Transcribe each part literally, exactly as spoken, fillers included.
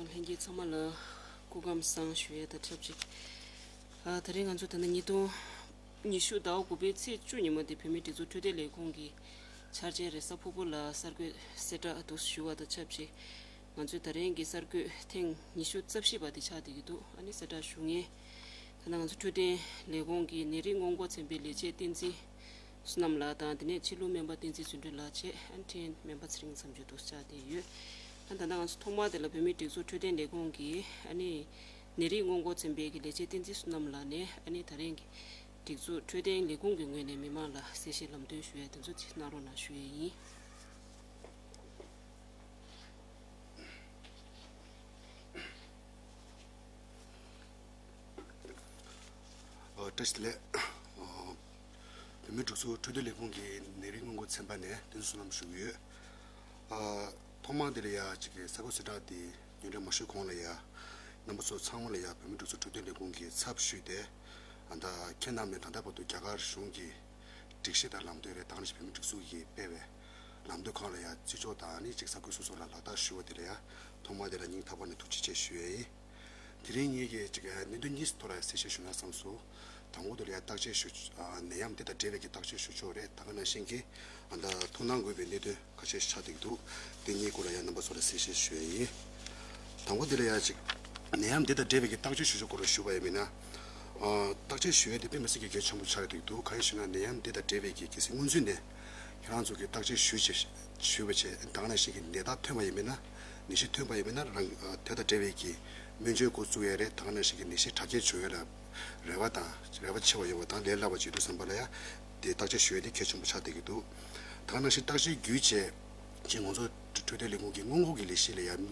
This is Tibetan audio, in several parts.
ལྷན་རྒྱས་ཚང་མ་ལ་སྐུ་ཁམས་བཟང་ཞུ་ཡས་དང་ཆབས་ཅིག་ཨ། དེ་རིང་ང་ཚོ་ད་ནི་ཉིས་སྟོང་ཉི་ཤུ་ཟླ་བ་དགུ་པའི་ཚེས་བཅུ་ཉིན་མོ་དེ་བོད་མིའི་སྒྲིག་འཛུགས་འཕྲོད་བསྟེན་ལས་ཁུངས་ཀྱི་འཆར་ཅན་རེས་གཟའ་ཕུར་བུ་ལ་གསར་འགོད་གསལ་བསྒྲགས་འདུག་ཞུ་བ་དང་ཆབས་ཅིག་ང་ཚོའི་ད་རིང་གི་གསར་འགོད་ཐེངས་ཉི་ཤུ་རྩ་བཞི་པ་དེ་ཆགས་བསྡད་ཀྱི་འདུག་ཨ་ནི་གསལ་བསྒྲགས་ཞུ་མཁན། ད་ནི་ང་ཚོ་འཕྲོད་བསྟེན་ལས་ཁུངས་ཀྱི་ནད་རིགས་སྔོན་འགོག་ཚན་པའི་ལས་བྱེད་བསྟན་འཛིན་བསོད་ནམས་ལགས་དང་། དེ་ནས་ཕྱི་ལུགས་སྨན་པ་བསྟན་འཛིན་བརྩོན་འགྲུས་ལགས་བཅས། ཨ་ནི་འཕྲིན་སྨན་པ་ཚེ་རིང་མཚམས་གཅོད་འདུག་ཆགས་བསྡད་ཡོད། ཨ་ནི་ད་ལྟ་ང་ཚོ་ཐོག་མར་དེ་ལ་བོད་མིའི་སྒྲིག་འཛུགས་འཕྲོད་བསྟེན་ལས་ཁུངས་ཀྱི་ཨ་ནི་ནད་རིགས་སྔོན་འགོག་ཚན་པའི་གི་ལས་བྱེད་བསྟན་འཛིན་བསོད་ནམས་ལགས་ནས་ཨ་ནི་ད་རིང་གི་སྒྲིག་འཛུགས་འཕྲོད་བསྟེན་ལས་ཁུངས་ཀྱི་ངོས་ནས་མི་མང་ལ་གསལ་བཤད་ལམ་སྟོན་ཞུ་ཡས་དེ་ཚོ་ཅིག་གནང་རོགས་གནང་ཞུ་ཡས་ཡིན། ཨ། བཀྲ་ཤིས་བདེ་ལེགས། ཨ། བོད་མིའི་སྒྲིག་འཛུགས་འཕྲོད་བསྟེན་ལས་ཁུངས་ཀྱི་ནད་རིགས་སྔོན་འགོག་ཚན་པ་ནས་བསྟན་འཛིན་བསོད་ནམས་ཞུ་གི་ཡོད། ཨ། ཐོག་མར་འདི་ལ་ཡ་གཅིག་གི་གསར་འགོད་གསལ་བསྒྲགས་འདི་ཉིན་རེ་མ་ཞུས་གོང་ལ་ཡ་རྣམ་པ་ཚོ་ཚང་མ་ལ་ཡ་བོད་མིའི་སྒྲིག་འཛུགས་འཕྲོད་བསྟེན་ལས་ཁུངས་ཀྱི་ཚབ་ཞུས་ཏེ། ཨ། ད་ཁྱེད་རྣམས་ནས་ད་ལྟ་བར་དུ་རྒྱ་གར་གཞུང་གི་སྒྲིག་གཞི་དང་ལམ་སྟོན་རེད། ད་ག་ནང་བཞིན་བོད་མིའི་སྒྲིག་འཛུགས་ཀྱིས་སྤེལ་བའི་ལམ་སྟོན་ཁག་ལ་ཡ་བརྩི་འཇོག་དང་ནི་གཅིག་ས་ཁུལ་སོ་སོ་ལ་ལག་བསྟར་ཞུ་བ་དེ་ལ་ཡ་ཐོག་མར་དེ་ལ་སྙིང་ཐག་པ་ནས་ཐུགས་རྗེ་ཆེ་ཞུ་ཡས་ཡིན། དེ་རིང་ངེད་ཀྱིས་ཅིག་གནད་དོན་གཉིས་ཐོག་ལ་གསལ་བཤད་ཞུ་ན་བསམ་སོང་། དང་པོ་དེ་ལ་ཡ་བརྟག་དཔྱད་ཞུ། ཨ། ནད་ཡམས་འདི་དང་འབྲེལ་བའི་གི་བརྟག་དཔྱད་ཞུ་ཕྱོགས་རེད། ད་ག་ནང་བཞིན་གྱི་ཨ་ད་ཐུགས་སྣང་དགོས་པའི་གནད་དོན་ཁ་ཤས་ཤིག་ཆགས་བསྡད་འདུག་དེ་གཉིས་སྐོར་ལ་ཡ་རྣམ་པ་ཚོ་ལ་གསལ་བཤད་ཞུ་ཡས་ཡིན། དང་པོ་དེ་ལ་ཡ་ཅིག་ནད་ཡམས་འདི་དང་འབྲེལ་བའི་གི་བརྟག་དཔྱད་ཞུ་ཕྱོགས་སྐོར་ལ་ཞུ་བ་ཡིན་ན། ཨ། བརྟག་དཔྱད་ཞུ་ཡས་དེ་དཔེ་མི་སྲིད་ཀྱི་གལ་ཆེན་པོ་ཆགས་བསྡད་འདུག་གང་ཡིན་ཞུ་ན་ནད་ཡམས་འདི་དང་འབྲེལ་བའི་གི་གལ་སྲིད་སྔོན་ཚུད་ནས་ཁྱེད་རང་ཚོ་གི་བརྟག་དཔྱད་ཞུས་བྱས་ཞུས་པ་བྱས། ད་ག་ནང་བཞིན་གྱི་ནད་རྟགས་ཐོན་པ་ཡིན་མིན་ན། ནད་གཞི་ཐོན་པ་ཡིན་མིན་ན་རང་། ཨ། དེ་དང་འབྲེལ་བའི་གི་སྨན་བཅོས་འགོ་བཙུགས་ཡས་རེད། ད་ག་ནང་བཞིན་གྱི་ནད་གཞི་དྲག་སྐྱེད་བྱུང་ཡས་ལ་རེ་བ་དང་རེ་བ་ཆེ་བ་ཡོད་པ་དང་ལས་སླ་བ་བྱེད་དུས་ཙམ་པ་ལ་ཡ་དེ་བརྟག་དཔྱད་ཞུ་ཡས་དེ་གལ་ཆེན་པོ་ཆགས་བསྡད་ཀྱི་འདུག་ད་ག་ནང་བཞིན་བརྟག་དཔྱད་བརྒྱུད་བྱས་ཅིག་ང་ཚོ་འཕྲོད་བསྟེན་ལས་ཁུངས་ཀྱི་སྔོན་འགོག་གི་ལས་གཞི་ལ་ཡ། ཨ།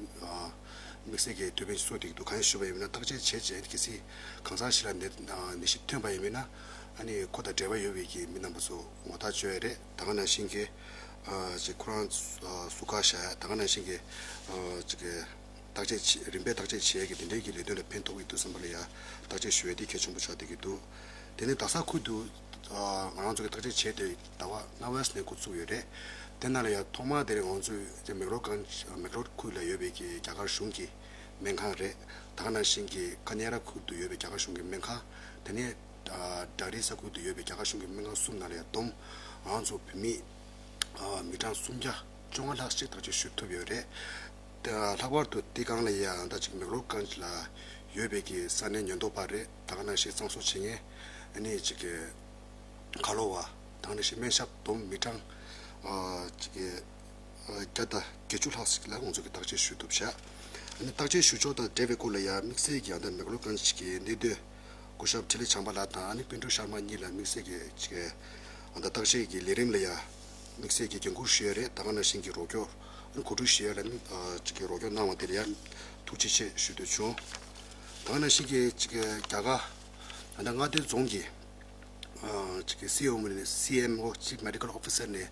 དམིགས་བསལ་གྱི་དུས་བབ་ཅིག་བཟོ་བསྡད་ཀྱི་འདུག་གང་ཡིན་ཞུས་པ་ཡིན་ན་བརྟག་དཔྱད་བྱས་རྗེས་གལ་སྲིད་གང་ཟག་ཞིག་ལ་ནད་ནད་གཞི་ཐོན་པ་ཡིན་མིན་ན། ཨ་ནི་ཁོ་དང་འབྲེལ་བ་ཡོད་པའི་གི་མི་རྣམ་པ་ཚོ་ངོ་རྟགས་བཅོལ་ཡས་རེད། ད་ག་ནང་བཞིན་གྱི། ཨ། ཅིག་ཁོ་རང་། ཨ། བསུ་ག་བཞག་ཡས། ད་ག་ནང་བཞིན་གྱི། ཨ། ཅིག་གི་བརྟག་དཔྱད་བྱེད། རིམ་པས་བརྟག་དཔྱད་བྱེད་ཡས་ཀྱི་དེ་འདྲའི་གི་ལས་དོན་ལ་ཕན་ཐོགས་ཀྱི་འདུག་བསམ་པ་ལ་ཡ་བརྟག་དཔྱད་ཞུ་ཡས་དེ་གལ་ཆེན་པོ་ཆགས་བསྡད་ཀྱི་འདུག་དེ་ནས་རྡ་ས་ཁུལ་དུ། ཨ། ང་རང་ཚོ་གི་བརྟག་དཔྱད་བྱས་ཏེ་ཟླ་བ་སྔ་བས་ནས་འགོ་བཙུགས་ཡོད་རེད། དེ་ནང་ལ་ཡ་ཐོག་མར་དེ་རིང་ང་ཚོས་ཅིག་མེག་ལོར་གྷན་ཇི། མེག་ལོར་ཁུལ་ལ་ཡོད་པའི་གི་རྒྱ་གར་གཞུང་གི་སྨན་ཁང་རེད། ད་ག་ནང་བཞིན་གྱི་ཁ་ཉེ་ར་ཁུལ་དུ་ཡོད་པའི་རྒྱ་གར་གཞུང་གི་སྨན་ཁང་། དེ་ནས། ཨ། ཌ་རི་ས་ཁུལ་དུ་ཡོད་པའི་རྒྱ་གར་གཞུང་གི་སྨན་ཁང་གསུམ་ནང་ལ་ཡ་བསྡོམས་ང་ཚོ་བོད་མི། ཨ། མི་གྲངས་སུམ་བརྒྱ་བཅོ་ལྔ་ལྷག་ཅིག་བརྟག་དཔྱད་ཞུ་ཐུབ་ཡོད་རེད། དེ་ལྷག་པར་དུ་དེ་སྒང་ལ་ཡ་ད་ཅིག་མེག་ལོར་གྷན་ཇི་ལ་ཡོད་པའི་གི་ས་གནས་ཉེན་རྟོག་པ་རེད། ད་ག་ནང་བཞིན་གཙང་བཟོ་བྱེད་མཁན། ཨ་ནི་ཅིག་གི་ཁ་ལོ་བ། ད་ག་ནང་བཞིན་སྨན་ཞབས་བསྡོམས་མི་གྲངས། ཨ། ཅིག་གི། ཨ། བརྒྱ་དང་བརྒྱད་ཅུ་ལྷག་ཅིག་ལ་ང་ཚོ་གི་བརྟག་དཔྱད་ཞུ་ཐུབ་བྱས། ཨ་ནི་བརྟག་དཔྱད་ཞུ་ཕྱོགས་དང་འབྲེལ་བའི་སྐོར་ལ་ཡ་དམིགས་བསལ་གྱི་ཨ་ད་མེག་ལོར་གྷན་ཇི་གི་གནད་དོན་སྐུ་ཞབས་འཕྲིན་ལས་བྱམས་པ་ལགས་དང་ཨ་ནི་པཎ་གྲུབ་ཤར་མ་གཉིས་ལ་དམིགས་བསལ་གྱི་ཅིག་གི་ཨ་ད་བརྟག་དཔྱད་ཀྱི་ལས་རིམ་ལ་ཡ་དམིགས་བསལ་གྱི་འགན་འཁུར་ཞུས་ཡོད་རེད། ད་ག་ནང་བཞིན་གྱི་རོགས་སྐྱོར། ཨ་ནི་གོ་སྒྲིག་ཞུས་ཡོད་ལ་ནི། ཨ། ཅིག་གི་རོགས་སྐྱོར་གནང་བ་དེ་ལ་ཡང་ཐུགས་རྗེ་ཆེ་ཞུ་འདོད་བྱུང་། ད་ག་ནང་བཞིན་གྱི་ཅིག་གི་རྒྱ་གར་ཨ་ད་མངའ་སྡེ་རྫོང་གི། ཨ། ཅིག་གི་སི་ཨེམ་ཨོ་ནས། སི་ཨེམ་ཨོ། Chief Medical Officer ནས་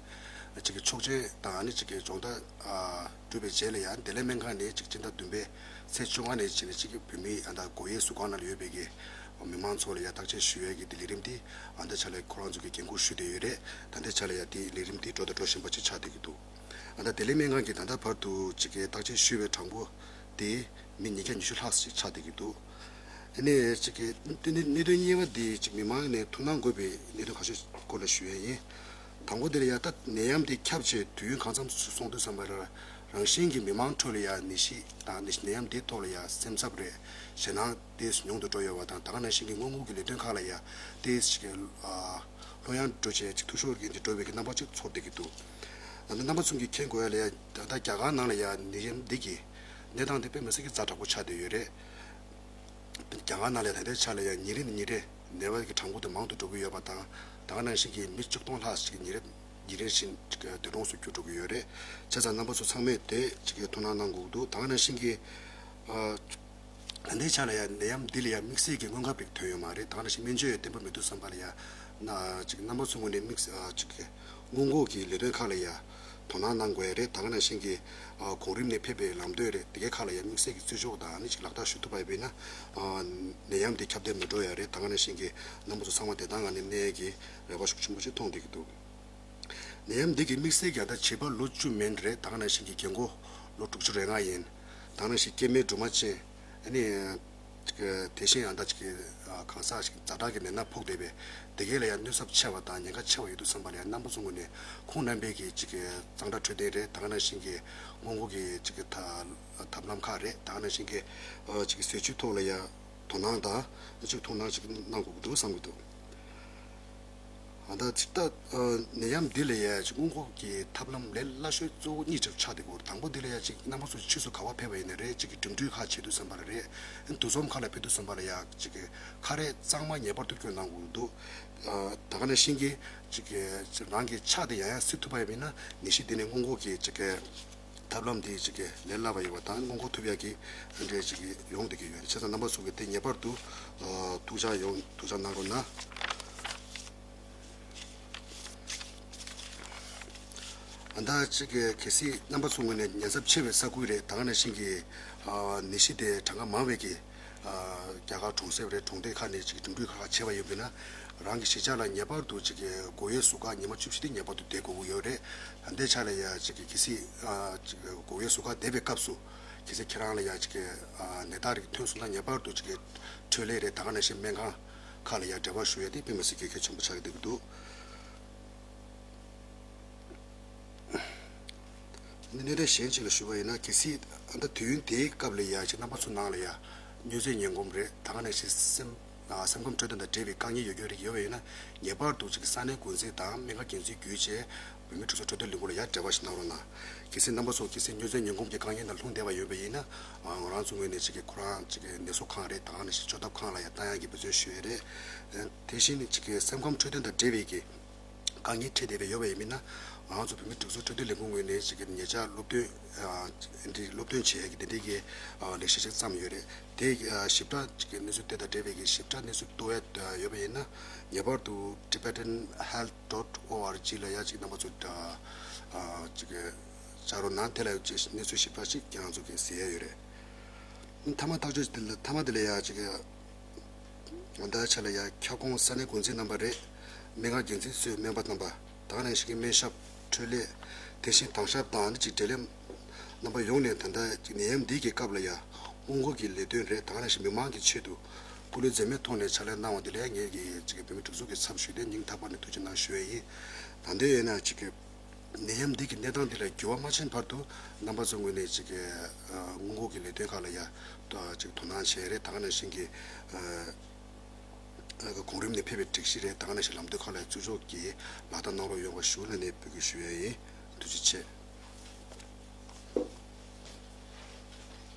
ཅིག་གི་ཆོག་མཆན་དང་ཨ་ནི་ཅིག་གི་སྦྱོང་བརྡར། ཨ། གྲུབ་པའི་རྗེས་ལ་ཡང་བདེ་ལེགས་སྨན་ཁང་ནས་ཅིག་སྤྱི་ཟླ་བདུན་པའི་ཚེས་བཅོ་ལྔ་ནས་བྱས་ནས་ཅིག་གི་བོད་མིའི་ཨ་ད་སྒོ་དབྱེ་ཟུར་ཁང་ནང་ལ་ཡོད་པའི་གི་མི་མང་ཚོ་ལ་ཡང་བརྟག་དཔྱད་ཞུ་ཡས་ཀྱི་དེ་ལས་རིམ་དེ་ཨ་ད་ཆ་ལ་ཁོ་རང་ཚོ་གི་འགན་འཁུར་ཞུས་བསྡད་ཡོད་རེད། ད་ལྟའི་ཆ་ལ་ཡང་དེ་ལས་རིམ་དེ་འགྲོ་དང་འགྲོ་བཞིན་པ་ཅིག་ཆགས་བསྡད་ཀྱི་འདུག་ཨ་ད་བདེ་ལེགས་སྨན་ཁང་གིས་ད་ལྟ་བར་དུ་ཅིག་གི་བརྟག་དཔྱད་ཞུས་པའི་གྲངས་འབོར་དེ་མི་ཉིས་བརྒྱ་ཉི་ཤུ་ལྷག་ཅིག་ཆགས་བསྡད་ཀྱི་འདུག་ཨ་ནི་ཅིག་གི་གནད་གནད་དོན་གཉིས་པ་དེ་ཅིག་མི་མང་ནས་ཐུགས་སྣང་དགོས་པའི་གནད་དོན་ཁ་ཤས་སྐོར་ལ་ཞུ་ཡས་ཡིན། དང་པོ་དེ་ལ་ཡ་ད་ནད་ཡམས་དེ་ཁྱབ་བྱས་དུས་ཡུན་གང་འཚམ་སོང་དུས་ཙམ་པ་ལ་རང་བཞིན་གྱི་མི་མང་ཁྲོད་ལ་ཡ་ནད་གཞི་དང་ནད་ནད་ཡམས་དེའི་ཐོག་ལ་ཡ་སེམས་འཚབ་རེད། ཞེད་སྣང་དེ་ཉུང་དུ་འགྲོ་ཡོད་པ་དང་། ད་ག་ནང་བཞིན་གྱི་སྔོན་འགོག་གི་ལས་དོན་ཁག་ལ་ཡ་དེ་ཞིག་ཨ་ལྷོད་ཡངས་འགྲོ་བྱས་ཅིག་འཐུས་ཤོར་གྱི་འདི་འགྲོ་བའི་གི་རྣམ་པ་ཅིག་ཚོར་བསྡད་ཀྱི་འདུག་ད་ལྟ་རྣམ་པ་ཚོ་གིས་མཁྱེན་དགོས་ཡ་ལ་ཡ་ད་ལྟ་རྒྱ་གར་ནང་ལ་ཡ་ནད་ཡམས་འདི་གི་གནས་སྟངས་དེ་དཔེ་མི་སྲིད་ཀྱི་ཛ་དྲག་པོ་ཆགས་བསྡད་ཡོད་རེད། རྒྱ་གར་ནང་ལ་ད་ལྟའི་ཆ་ལ་ཡང་ཉིན་རེ་ནས་ཉིན་རེ་ནད་པ་གི་གྲངས་འབོར་དེ་མང་དུ་འགྲོ་གི་ཡོད་པ་དང་། ད་ག་ནང་བཞིན་གྱི་མི་བཅུ་སྟོང་ལྷག་ཅིག་ཉིན་རེ་ཉིན་རེ་བཞིན་ཅིག་འདས་གྲོངས་སུ་གྱུར་འགྲོ་གི་ཡོད་རེད། བྱས་ཙང་རྣམ་པ་ཚོ་ཚང་མས་དེ་ཅིག་ཐུགས་སྣང་གནང་དགོས་ཀྱི་འདུག་ད་ག་ནང་བཞིན་གྱི་ཨ་ད་ལྟའི་ཆ་ལ་ཡང་ནད་ཡམས་འདི་ལ་ཡང་དམིགས་བསལ་གྱི་སྔོན་ཁབ་རིགས་ཐོན་ཡོད་མ་རེད། ད་ག་ནང་བཞིན་སྨན་བཅོས་ཡང་བརྟན་པོ་མི་འདུག་བསམ་པ་ལ་ཡང་ན་ཅིག་རྣམ་པ་ཚོ་ངོས་ནས་དམིགས་ཨ་ཅིག་སྔོན་འགོག་གི་ལས་དོན་ཁག་ལ་ཡང་དོ་སྣང་གནང་དགོས་ཡ་རེད། ད་ག་ནང་བཞིན་གྱི་ཨ་གོང་རིམ་ནས་ཕེབས་པའི་ལམ་སྟོན་རེད། དེ་གའི་ཁག་ལ་ཡང་དམིགས་བསལ་གྱི་བརྩི་འཇོག་དང་ཨ་ནི་ཅིག་ལག་བསྟར་ཞུ་ཐུབ་པ་ཡིན་ན་ཨ་ནད་ཡམས་དེ་ཁྱབ་གདལ་མི་འགྲོ་ཡ་རེད། ད་ག་ནང་བཞིན་གྱི་རྣམ་པ་ཚོ་ཚང་མ་བདེ་ཐང་ངང་ནས་གནས་ཡ་གི་རེ་བ་ཤུགས་ཆེན་པོ་ཞིག་མཐོང་བསྡད་ཀྱི་འདུག་ནད་ཡམས་འདི་གི་དམིགས་བསལ་གྱི་ད་བྱིས་པ་ལོ་བཅུ་མན་རེད། ད་ག་ནང་བཞིན་གྱི་རྒན་འཁོགས་ལོ་དྲུག་ཅུ་རེ་ལྔ་ཡིན། ད་ག་ནང་བཞིན་སྐྱེད་མའི་སྦྲུམ་མ་ཅན། ཨ་ནི། དེ་བཞིན་ཡང་ད་ཅིག་གི་གང་ཟག་ཞིག་ཛ་དྲག་གི་ནད་ན་ཕོག་བསྡད་པའི་དེ་གས་ལ་ཡང་གནོད་ཚབས་ཆེ་བ་དང་ཉེན་ཁ་ཆེ་བ་ཡོད་དུས་ཙམ་པ་ལ་ཡང་རྣམ་པ་ཚོ་ངོས་ནས་ཁོང་རྣམ་པའི་གི་ཅིག་གི་གཙང་སྦྲ་འཕྲོད་བསྟེན་རེད། ད་ག་ནང་བཞིན་གི་སྔོན་འགོག་གི་ཅིག་གི་ཐབས་ལམ་ཁག་རེད། ད་ག་ནང་བཞིན་གི་ཅིག་གི་ཟས་བཅུད་ཐོག་ལ་ཡང་དོ་སྣང་དང་ཅིག་ཐུགས་སྣང་ཅིག་གནང་དགོས་ཀྱི་འདུག་བསམ་གྱི་འདུག་ཨ་ད་ཅིག་ད་ཨ་ནད་ཡམས་འདི་ལ་ཡ་ཅིག་སྔོན་འགོག་གི་ཐབས་ལམ་ལས་སླ་ཤོས་གཙོ་བོ་གཉིས་གྲུབ་ཆགས་བསྡད་ཀྱི་ཡོད་རེད། དང་པོ་འདི་ལ་ཡ་ཅིག་རྣམ་པ་ཚོ་ཕྱིས་སུ་ག་བ་ཕེབས་པ་ཡིན་ན་རེད། ཅིག་གི་འགྲིམ་འགྲུལ་ཁག་བྱེད་དུས་ཙམ་པ་ལ་རེད། འདུ་འཛོམས་ཁག་ལ་ཕེབས་དུས་ཙམ་པ་ལ་ཡ་ཅིག་གི་ཁ་རས་གཙང་མ་ངེས་པར་དུ་གྱོན་གནང་དགོས་འདུག་ཨ་ད་ག་ནང་བཞིན་གྱི་ཅིག་གི་རང་གི་ཕྱག་དེ་ཡང་ཡང་བསིལ་ཐུབ་པ་ཡིན་ན་ནད་གཞི་འདི་ནས་སྔོན་འགོག་གི་ཅིག་གི་ཐབས་ལམ་འདི་ཅིག་གི་ལས་སླ་བ་ཡོད་པ་དང་སྔོན་འགོག་ཐུབ་ཡག་གི་འདྲ་ཅིག་གི་ཡོང་བསྡད་ཀྱི་ཡོད་རེད། བྱས་ཙང་རྣམ་པ་ཚོ་གི་དེ་ངེས་པར་དུ་ཨ་ཐུགས་འཇགས་ཡོང་ཐུགས་འཇགས་གནང་རོགས་གནང་། ཨ་ད་ཅིག་གི་གལ་སྲིད་རྣམ་པ་ཚོ་ངོས་ནས་ཉེན་ཚབས་ཆེ་བའི་ས་ཁུལ་རེད། ད་ག་ནང་བཞིན་གྱི་ཨ་ནད་གཞི་དེ་གྲངས་ཀ་མང་བའི་གི་ཨ་རྒྱ་གར་གྲོང་གསེབ་རེད། གྲོང་སྡེ་ཁག་ནས་ཅིག་འགྲིམ་འགྲུལ་ཁག་ཁག་བྱས་པ་ཡིན་པས་ན་རང་གི་གཞིས་ཆགས་ལ་ངེས་པར་དུ་ཅིག་གི་སྒོ་དབྱེ་ཟུར་བཀག་ཉི་མ་བཅུ་བཞི་དེ་ངེས་པར་དུ་བསྡད་དགོས་ཀྱི་ཡོད་རེད། ད་ལྟའི་ཆ་ལ་ཡ་ཅིག་གི་གལ་སྲིད་ཨ་ཅིག་གི་སྒོ་དབྱེ་ཟུར་བཀག་བསྡད་པའི་སྐབས་སུ་གལ་སྲིད་ཁྱེད་རང་ལ་ཡ་ཅིག་གི་ཨ་ནད་རྟགས་རིགས་ཐོན་སོང་ན་ངེས་པར་དུ་ཅིག་གི་འཕྲོད་ལས་རེད། ད་ག་ནང་བཞིན་སྨན་ཁང་ཁག་ལ་ཡ་འབྲེལ་བ་ཞུ་ཡ་དེ་དཔེ་མི་སྲིད་གལ་གལ་ཆེན་པོ་ཆགས་ཀྱི་འདུག་ཨ་ནི་གནད་དོན་གཞན་ཅིག་ལ་ཞུས་པ་ཡིན་ན་གལ་སྲིད་ཨ་ད་དུས་ཡུན་དེའི་སྐབས་ལ་ཡ་ཅིག་རྣམ་པ་ཚོ་ནང་ལ་ཡ་མྱོས་རྫས་ངན་གོམས་རེད། ད་ག་ནང་བཞིན་སེམས་ཨ་སེམས་ཁམས་འཕྲོད་བསྟེན་དང་འབྲེལ་བའི་དཀའ་ངལ་ཡོད་མཁན་རིགས་ཡོད་པ་ཡིན་ན་ངེས་པར་དུ་ཅིག་ས་གནས་འགོ་འཛིན་དང་སྨན་ཁང་འགན་འཛིན་བརྒྱུད་བྱས་བོད་མིའི་སྒྲིག་འཛུགས་འཕྲོད་བསྟེན་ལས་ཁུངས་ལ་ཡ་འབྲེལ་བ་ཞིག་གནང་རོགས་གནང་། གལ་སྲིད་རྣམ་པ་ཚོ་གལ་སྲིད་མྱོས་རྫས་ངན་གོམས་ཀྱི་དཀའ་ངལ་དང་ལྷུང་བསྡད་པ་ཡོད་པ་ཡིན་ན་ང་རང་ཚོ་ངོས་ནས་ཅིག་གི་ཁོ་རང་ཅིག་གི་ནད་གསོ་ཁང་རེད། ད་ག་ནང་བཞིན་བཅོས་ཐབས་ཁང་ལ་ཡ་བཏང་ཡག་གི་འབད་བརྩོན་ཞུ་ཡས་རེད། དེ་བཞིན་ཅིག་གི་སེམས་ཁམས་འཕྲོད་བསྟེན་དང་འབྲེལ་བའི་གི་དཀའ་ངལ་འཕྲད་བསྡད་པའི་ཡོད་པ་ཡིན་མིན་ན་ང་ཚོ་བོད་མིའི་སྒྲིག་འཛུགས་འཕྲོད་བསྟེན་ལས་ཁུངས་ངོས་ནས་ཅིག་གི་ཉེ་ཆར་སློབ་སྟོན་ཨ་འདི་སློབ་སྟོན་བྱེད་ཡག་གི་དེ་འདྲའི་གི་ཨ་ལས་གཞི་ཞིག་བརྩམས་ཡོད་རེད། དེ་ཨ་ཞིབ་ཕྲ་ཅིག་གི་གནས་ཚུལ་དེ་དང་འབྲེལ་བའི་གི་ཞིབ་ཕྲ་གནས་ཚུལ་རྟོགས་ཡ་ཡོད་པ་ཡིན་ན་ངེས་པར་དུ་tibetan health dot org ལ་ཡ་ཅིག་རྣམ་པ་ཚོ་ཨ་ཅིག་གི་བཅར་རོགས་གནང་། དེ་ལ་ཅིག་གནས་ཚུལ་ཞིབ་ཕྲ་ཅིག་ཁྱེད་རང་ཚོ་གི་གཟིགས་ཡ་ཡོད་རེད། མཐའ་མ་ཐག་གཅོད་དེ་ལ་མཐའ་མ་དེ་ལ་ཡ་ཅིག་གི་ང་ད་ཆ་ལ་ཡ་ཁྱབ་ཁོངས་ས་གནས་འགོ་འཛིན་རྣམ་པ་རེད། སྨན་ཁང་འགན་འཛིན་ཚོའི་སྨན་པ་རྣམ་པ། ད་ག་ནང་བཞིན་གྱི་སྨན་ཞབས། འཕྲོད་ལས། དེ་བཞིན་དྭང་ཞབས་དང་ནི་ཅིག་འབྲེལ་ལམ་རྣམ་པ་ཡོངས་ནས་ད་ལྟ་ཅིག་ནད་ཡམས་འདི་གི་སྐབས་ལ་ཡ་སྔོན་འགོག་གི་ལས་དོན་རེད། ད་ག་ནང་བཞིན་མི་མང་གི་ཆེད་དུ་སྐུ་ལུས་འཛེམ་མེད་ཐོག་ནས་ཕྱག་ལས་གནང་བ་འདི་ལ་ཡ་ངེད་ཀྱི་ཅིག་བོད་མི་སྒྲིག་འཛུགས་ཀྱི་ཚབ་ཞུས་ཏེ་སྙིང་ཐག་པ་ནས་ཐུགས་རྗེ་གནང་ཞུ་ཡས་ཡིན། ད་འདོད་ཡོད་ན་ཅིག་གི་ནད་ཡམས་འདི་གི་གནས་སྟངས་འདི་ལ་འགྱུར་བ་མ་ཕྱིན་བར་དུ་རྣམ་པ་ཚོའི་ངོས་ནས་ཅིག་གི་སྔོན་འགོག་གི་ལས་དོན་ཁག་ལ་ཡ་ཅིག་དོ་སྣང་བྱས་རེད། ད་ག་ནང་བཞིན་གྱི་གོང་རིམ་ནས་ཕེབས་པའི་སྒྲིག་གཞི་རེད། ད་ག་ནང་བཞིན་ལམ་སྟོན་ཁག་ལ་ཡ་བརྩི་འཇོག་གིས་ལག་བསྟར་གནང་རོགས་ཡོང་བ་ཞུ་ལ་ནས་འབོད་སྐུལ་ཞུ་ཡ་ཡིན། ཐུགས་རྗེ་ཆེ།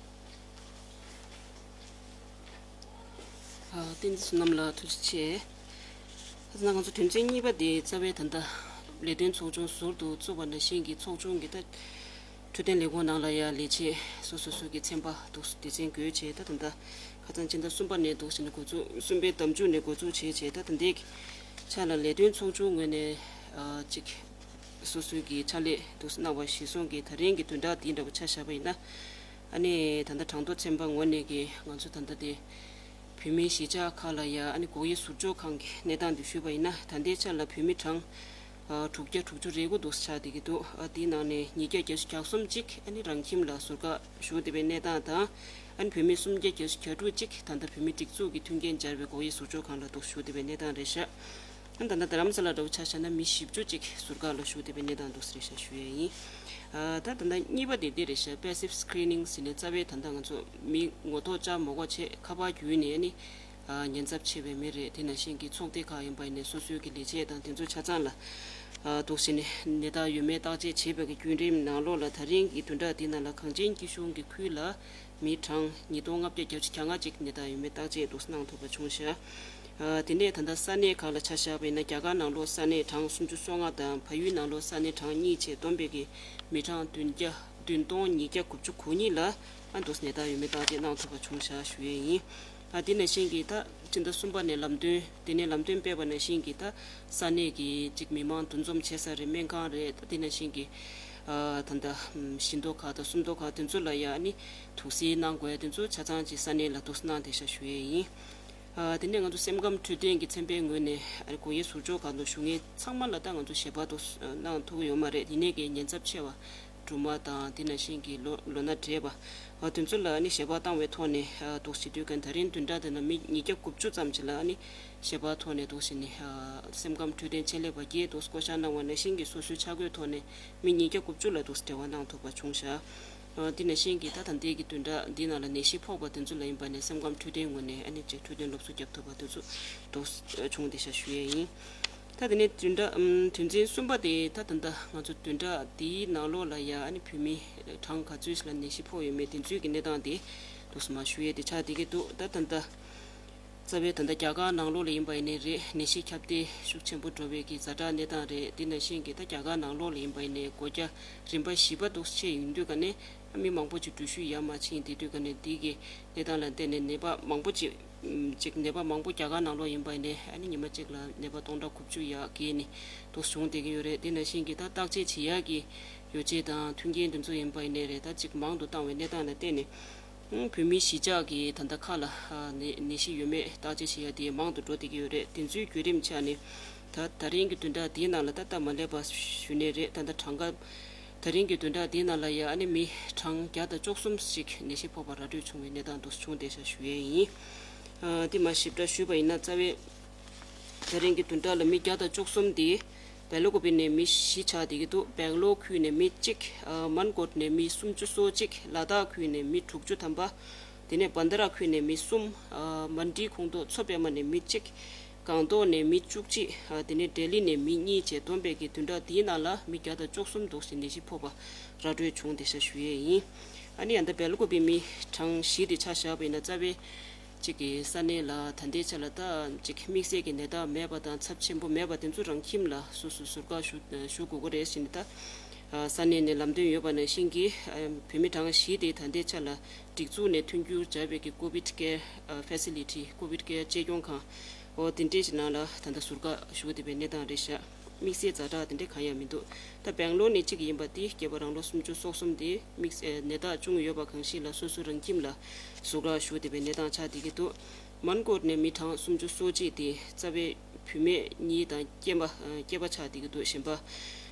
ཨ། བསྟན་འཛིན་བསོད་ནམས་ལགས་ཐུགས་རྗེ་ཆེ། ད་ང་ཚོ་དོན་ཚན་གཉིས་པ་དེ་རྩ་བའི་ད་ལྟ་ལས་དོན་ཚོགས་ཆུང་ཟུར་དུ་བཙུགས་པ་ནང་བཞིན་གྱི་ཚོགས་ཆུང་གི་ད་འཕྲོད་བསྟེན་ལས་ཁུངས་ནང་ལ་ཡ་ལས་བྱེད་སོ་སོ་སོ་གི་ཚན་པ་འདུག་སྡེ་ཚན་བགོས་བྱས། ད་ད་ལྟ་ཁ་སང་ཕྱི་ཟླ་གསུམ་པ་ནས་འདུག་བྱས་ནས་འགོ་འཛུགས། གསུམ་པའི་ཟླ་མཇུག་ནས་འགོ་འཛུགས་བྱས་བྱས། ད་ད་ལྟའི་ཆ་ལ་ལས་དོན་ཚོགས་ཆུང་ངོས་ནས་ཨ་ཅིག་སོ་སོའི་གི་ཕྱག་ལས་འདུག་གནང་བ་གཞིར་བཟུང་གི་ད་རིང་གི་བདུན་ཕྲག་འདིའི་འདྲ་པོ་ཆ་བཞག་པ་ཡིན་ན། ཨ་ནི་ད་ལྟ་གྲངས་ཐོ་ཚན་པ་ངོས་ནས་གི་ང་ཚོ་ད་ལྟ་དེ་བོད་མིའི་གཞིས་ཆགས་ཁག་ལ་ཡ་ཨ་ནི་སྒོ་དབྱེ་ཟུར་འཇོག་ཁང་གི་གནས་སྟངས་འདི་ཞུས་པ་ཡིན་ན། ད་ལྟའི་ཆ་ལ་བོད་མི་གྲངས་ཨ་དྲུག་བརྒྱ་དྲུག་ཅུ་རེ་དགུ་འདུག་ཆགས་བསྡད་ཀྱི་འདུག་ཨ་དེའི་ནང་ནས་ཉིས་བརྒྱ་བརྒྱད་ཅུ་གྱ་གསུམ་ཅིག་ཨ་ནི་རང་ཁྱིམ་ལ་ཟུར་བཀག་ཞུགས་བསྡད་པའི་གནས་སྟངས་དང་། ཨ་ནི་བོད་མི་སུམ་བརྒྱ་བརྒྱད་ཅུ་གྱ་དྲུག་ཅིག་ད་ལྟ་བོད་མིའི་སྒྲིག་འཛུགས་ཀྱི་མཐུན་རྐྱེན་སྦྱར་བའི་སྒོ་དབྱེ་ཟུར་འཇོག་ཁང་ལ་འདུག་ཞུགས་བསྡད་པའི་གནས་སྟངས་རེད་ཤག་ཨ་ནི་ད་ལྟ་རྡ་རམ་ས་ལ་འདྲ་བོ་ཆ་བཞག་ན་མི་བཞི་བཅུ་ཅིག་ཟུར་བཀག་ལ་ཞུགས་བསྡད་པའི་གནས་སྟངས་འདུག་ཟེར་ཤག་ཞུ་ཡས་ཡིན། ཨ་ད་ད་ལྟ་གཉིས་པ་དེ་འདི་རེད་ཤག passive screening ཟེར་ནས་རྩ་བའི་ད་ལྟ་ང་ཚོ་མི་ངོ་ཐོག་བཅར་མ་དགོས་བྱས་ཁ་པར་བརྒྱུད་ནས་ཨ་ནི་ཨ་ཉེན་ཚབས་ཆེ་བའི་མི་རེད། དེ་ནང་བཞིན་གྱི་ཚོགས་སྡེ་ཁག་ཡིན་པ་ཡིན་ནའི་སོ་སོའི་གི་ལས་བྱེད་དང་དེ་ཚོ་ཆ་ཚང་ལ་ཨ་འདུག་བྱས་ནས་ནད་རྟགས་ཡོད་མེད་བརྟག་དཔྱད་བྱེད་པའི་གི་བརྒྱུད་རིམ་ནང་ལོགས་ལ་ད་རིང་གི་བདུན་ཕྲག་འདི་ནང་ལ་གངས་ཅན་སྐྱིད་གཤོངས་ཀྱི་ཁུལ་ལ་མི་གྲངས་ཉིས་སྟོང་ལྔ་བརྒྱ་བརྒྱད་ཅུ་གྱ་ལྔ་ཅིག་ནད་རྟགས་ཡོད་མེད་བརྟག་དཔྱད་དུ་གནང་ཐུབ་པ་བྱུང་ཤག་ཨ་དེ་ནས་ད་ལྟ་ས་གནས་ཁག་ལ་ཆ་བཞག་པ་ཡིན་ན་རྒྱ་གར་ནང་ལོགས་ས་གནས་གྲངས་སུམ་ཅུ་སོ་ལྔ་དང་བལ་ཡུལ་ནང་ལོགས་ས་གནས་གྲངས་གཉིས་བཅས་བསྡོམས་པའི་གི་མི་གྲངས་བདུན་བརྒྱ་བདུན་སྟོང་ཉིས་བརྒྱ་དགུ་བཅུ་གོ་གཉིས་ལ་ཨ་འདུག་ནད་རྟགས་ཡོད་མེད་བརྟག་དཔྱད་གནང་ཐུབ་པ་བྱུང་ཤག་ཞུ་ཡས་ཡིན། ཨ་དེ་ནང་བཞིན་གྱི་ད་སྤྱི་ཟླ་གསུམ་པ་ནས་ལམ་སྟོན་དེ་ནས་ལམ་སྟོན་སྤེལ་བ་ནང་བཞིན་གྱི་ད་ས་གནས་ཀྱི་ཅིག་མི་མང་འདུ་འཛོམས་བྱེད་ས་རེད། སྨན་ཁང་རེད། ད་དེ་ནང་བཞིན་གྱི་ཨ་ད་ལྟ་བཞི་མདོ་ཁག་དང་སུམ་མདོ་ཁག་དེ་ཚོ་ལ་ཡ་ཨ་ནི་དུག་སེལ་གནང་དགོས་ཡ་དེ་ཚོ་ཆ་ཚང་ཅིག་ས་གནས་ལ་འདུག་གནང་བསྡད་ཤག་ཞུ་ཡས་ཡིན། ཨ་དེ་ནས་ང་ཚོ་སེམས་ཁམས་འཕྲོད་བསྟེན་གྱི་ཚན་པའི་ངོས་ནས་ཨ་ནི་སྒོ་དབྱེ་ཟུར་འཇོག་ཁང་དུ་བཞུགས་མཁན་ཚང་མ་ལ་ད་ང་ཚོ་ཞལ་པར་དུ་གནང་ཐུབ་ཀྱི་ཡོད་མ་རེད། དེ་ནས་ཀྱི་ཉེན་ཚབས་ཆེ་བ། སྦྲུམ་མ་དང་དེ་ནང་བཞིན་གྱི་ལོ་ལོ་ན་བགྲེས་པ་དེ་ཚོ་ལ་ཨ་ནི་ཞལ་པར་བཏང་བའི་ཐོག་ནས་འདུག་སེ་བྱེད་དུས་ག་ད་རིང་བདུན་ཕྲག་དེ་ནང་མི་ཉིས་བརྒྱ་དགུ་བཅུ་ཙམ་ཅིག་ལ་ཨ་ནི་ཞལ་པར་ཐོག་ནས་འདུག་སེ་ནི་སེམས་ཁམས་འཕྲོད་བསྟེན་ཆེད་ལས་པ་བརྒྱད་འདུག་སེ་བསྐོ་བཞག་གནང་བ་ནང་བཞིན་གྱི་སོ་སོའི་ཆ་བགོས་ཐོག་ནས་མི་ཉིས་བརྒྱ་དགུ་བཅུ་ལ་འདུག་སེ་འབྲེལ་བ་གནང་ཐུབ་པ་བྱུང་ཤག་དེ་ནང་བཞིན་གྱི་ད་ད་ལྟའི་གི་བདུན་ཕྲག་འདི་ནང་ལ་ནད་གཞི་ཕོག་པ་དེ་ཚོ་ལ་ཡིན་པ་ནས་སེམས་ཁམས་འཕྲོད་བསྟེན་ངོས་ནས་ཨ་ནི་ཅིག་འཕྲོད་བསྟེན་སློབ་གསོ་བརྒྱབ་ཐུབ་པ་དེ་ཚོ་འདུག་སེ་བྱུང་བསྡད་ཤག་ཞུ་ཡས་ཡིན། ད་དེ་ནས་བདུན་ཕྲག་ཨམ་དོན་ཚན་གསུམ་པ་དེ་ད་ད་ལྟ་ང་ཚོ་བདུན་ཕྲག་འདིའི་ནང་ལོགས་ལ་ཡ་ཨ་ནི་བོད་མི་གྲངས་ག་ཚོད་ཞིག་ལ་ནད་གཞི་ཕོག་ཡོད་མེད་དེ་ཚོའི་གི་གནས་སྟངས་དེ་འདུག་སེ་མར་ཞུ་ཡས་དེ་ཆགས་བསྡད་ཀྱི་འདུག་ད་ད་ལྟ་རྩ་བའི་ད་ལྟ་རྒྱ་གར་ནང་ལོགས་ལ་ཡིན་པ་ཡིན་ནའི་རེད། ནད་གཞི་ཁྱབ་གདལ་ཤུགས་ཆེན་པོ་འགྲོ་བའི་གི་ཛ་དྲག་གནས་སྟངས་རེད། དེ་ནང་བཞིན་གྱི་ད་རྒྱ་གར་ནང་ལོགས་ལ་ཡིན་པ་ཡིན་ནའི་སྒོ་རྒྱ་རིམ་པ་བཞི་པ་འདུག་སེ་ཕྱེ་ཡོང་དུས་ག་ནས་མི་མང་པོ་ཅིག་འགྲུལ་བཞུད་ཡར་མར་ཕྱིན་བསྡད་དུས་ག་ནས་འདི་གི་གནས་སྟངས་ལ་བརྟེན་ནས་ནད་པ་མང་པོ་ཅིག་ཅིག་ནད་པ་མང་པོ་རྒྱ་གར་ནང་ལོགས་ཡིན་པ་ཡིན་ནའི་ཨ་ནི་ཉི་མ་གཅིག་ལ་ནད་པ་སྟོང་ཕྲག་དགུ་བཅུ་ཡར་བརྒལ་ནས་འདུག་སེ་བྱུང་བསྡད་ཀྱི་ཡོད་རེད། དེ་ནང་བཞིན་གྱི་ད་བརྟག་དཔྱད་བྱེད་ཡག་གི་ཡོ་བྱད་དང་མཐུན་རྐྱེན་དེ་ཚོ་ཡིན་པ་ཡིན་ནའི་རེད། ད་ཅིག་མང་དུ་བཏང་བའི་གནས་སྟངས་ལ་བརྟེན་ནས་ཨང་བོད་མི་གཞིས་ཆགས་ཀྱི་ད་ལྟ་ཁག་ལ་ཨ་ནད་ནད་གཞི་ཡོད་མེད་བརྟག་དཔྱད་བྱེད་ཡ་དེ་མང་དུ་འགྲོ་བསྡད་ཀྱི་ཡོད་རེད། དེ་ཚོའི་བརྒྱུད་རིམ་ཆ་ནས་ད་ད་རིང་གི་བདུན་ཕྲག་འདིའི་ནང་ལ་ད་སྟབས་མ་ལེགས་པ་ཞུ་ནི་རེད། ད་ལྟ་གྲངས་ཀ་ད་རིང་གི་བདུན་ཕྲག་འདིའི་ནང་ལ་ཡ་ཨ་ནི་མི་གྲངས་བརྒྱ་དང་བཅུ་གསུམ་ཞིག་ནད་གཞི་ཕོག་པ་ར་སྤྲོད་བྱུང་བའི་གནས་སྟངས་འདུག་སེ་བྱུང་བསྡད་ཤག་ཞུ་ཡས་ཡིན། ཨ་དེ་མར་ཞིབ་ཕྲ་ཞུས་པ་ཡིན་ན་རྩ་བའི་ད་རིང་གི་བདུན་ཕྲག་ལ་མི་བརྒྱ་དང་བཅུ་གསུམ་དེ་སྦེལ་ཀོབ་ནས་མི་བཞི་ཆགས་བསྡད་ཀྱི་འདུག་སྦེང་ལོར་ཁུལ་ནས་མི་གཅིག་ཨ་མན་གོད་ནས་མི་སུམ་ཅུ་སོ་གཅིག་ལ་དྭགས་ཁུལ་ནས་མི་དྲུག་ཅུ་ཐམ་པ། དེ་ནས་བན་ད་ར་ཁུལ་ནས་མི་གསུམ། ཨ་མན་ཌི་ཁོངས་གཏོགས་མཚོ་པདྨ་ནས་མི་གཅིག་སྒང་ཏོག་ནས་མི་བཅུ་གཅིག་ཨ་དེ་ནས་ལྡི་ལི་ནས་མི་གཉིས་བཅས་བསྡོམས་པའི་གི་བདུན་ཕྲག་འདིའི་ནང་ལ་མི་བརྒྱ་དང་བཅུ་གསུམ་འདུག་སེ་ནད་གཞི་ཕོག་པ་ར་སྤྲོད་བྱུང་བསྡད་ཤག་ཞུ་ཡས་ཡིན། ཨ་ནི་ཡང་ད་སྦེལ་ཀོབ་མི་གྲངས་བཞི་དེ་ཆ་བཞག་པ་ཡིན་ན་རྩ་བའི་གཅིག་གི་ས་གནས་ལ་ད་ལྟའི་ཆ་ལ་ད་གཅིག་དམིགས་བསལ་གྱི་ནད་རྟགས་མེད་པ་དང་ཚབས་ཆེན་པོ་མེད་པ་དེ་ཚོ་རང་ཁྱིམ་ལ་སོ་སོ་ཟུར་བཀག་ཞུ་ཞུ་དགོས་ཀྱི་རེད་ཟེར་ནས་ད་ས་གནས་ནས་ལམ་སྟོན་ཡོད་པ་ནང་བཞིན་གྱི་བོད་མི་གྲངས་བཞི་དེ་ད་ལྟའི་ཆ་ལ་སྒྲིག་འཛུགས་ནས་མཐུན་འགྱུར་སྦྱར་བའི་གི་ཀོ་བིད་ཀེར་ཕེ་སི་ལི་ཊི་ཀོ་བིད་ཀེར་གཅེས་སྐྱོང་ཁང་འོ་དེ་འདྲས་ཀྱི་ནང་ལ་ད་ལྟ་ཟུར་བཀག་ཞུ་བསྡད་པའི་གནས་སྟངས་རེད་ཤག་དམིགས་བསལ་ཛ་དྲག་དེ་འདྲས་གང་ཡང་མི་འདུག་ད་སྦེང་ལོར་ནས་གཅིག་ཡིན་པ་དེ་སྐྱེས་པ་རང་ལོ་སུམ་ཅུ་སོ་གསུམ་དེ་དམིགས་ནད་རྟགས་བྱུང་ཡོད་པ་གང་ཞིག་ལ་སོ་སོ་རང་ཁྱིམ་ལ་ཟུར་བཀག་ཞུ་བསྡད་པའི་གནས་སྟངས་ཆགས་བསྡད་ཀྱི་འདུག་མན་གོད་ནས་མི་གྲངས་སུམ་ཅུ་སོ་གཅིག་དེ་རྩ་བའི་བུད་མེད་གཉིས་དང་སྐྱེས་པ་སྐྱེས་པ་ཆགས་བསྡད་ཀྱི་འདུག་གཞན་པ་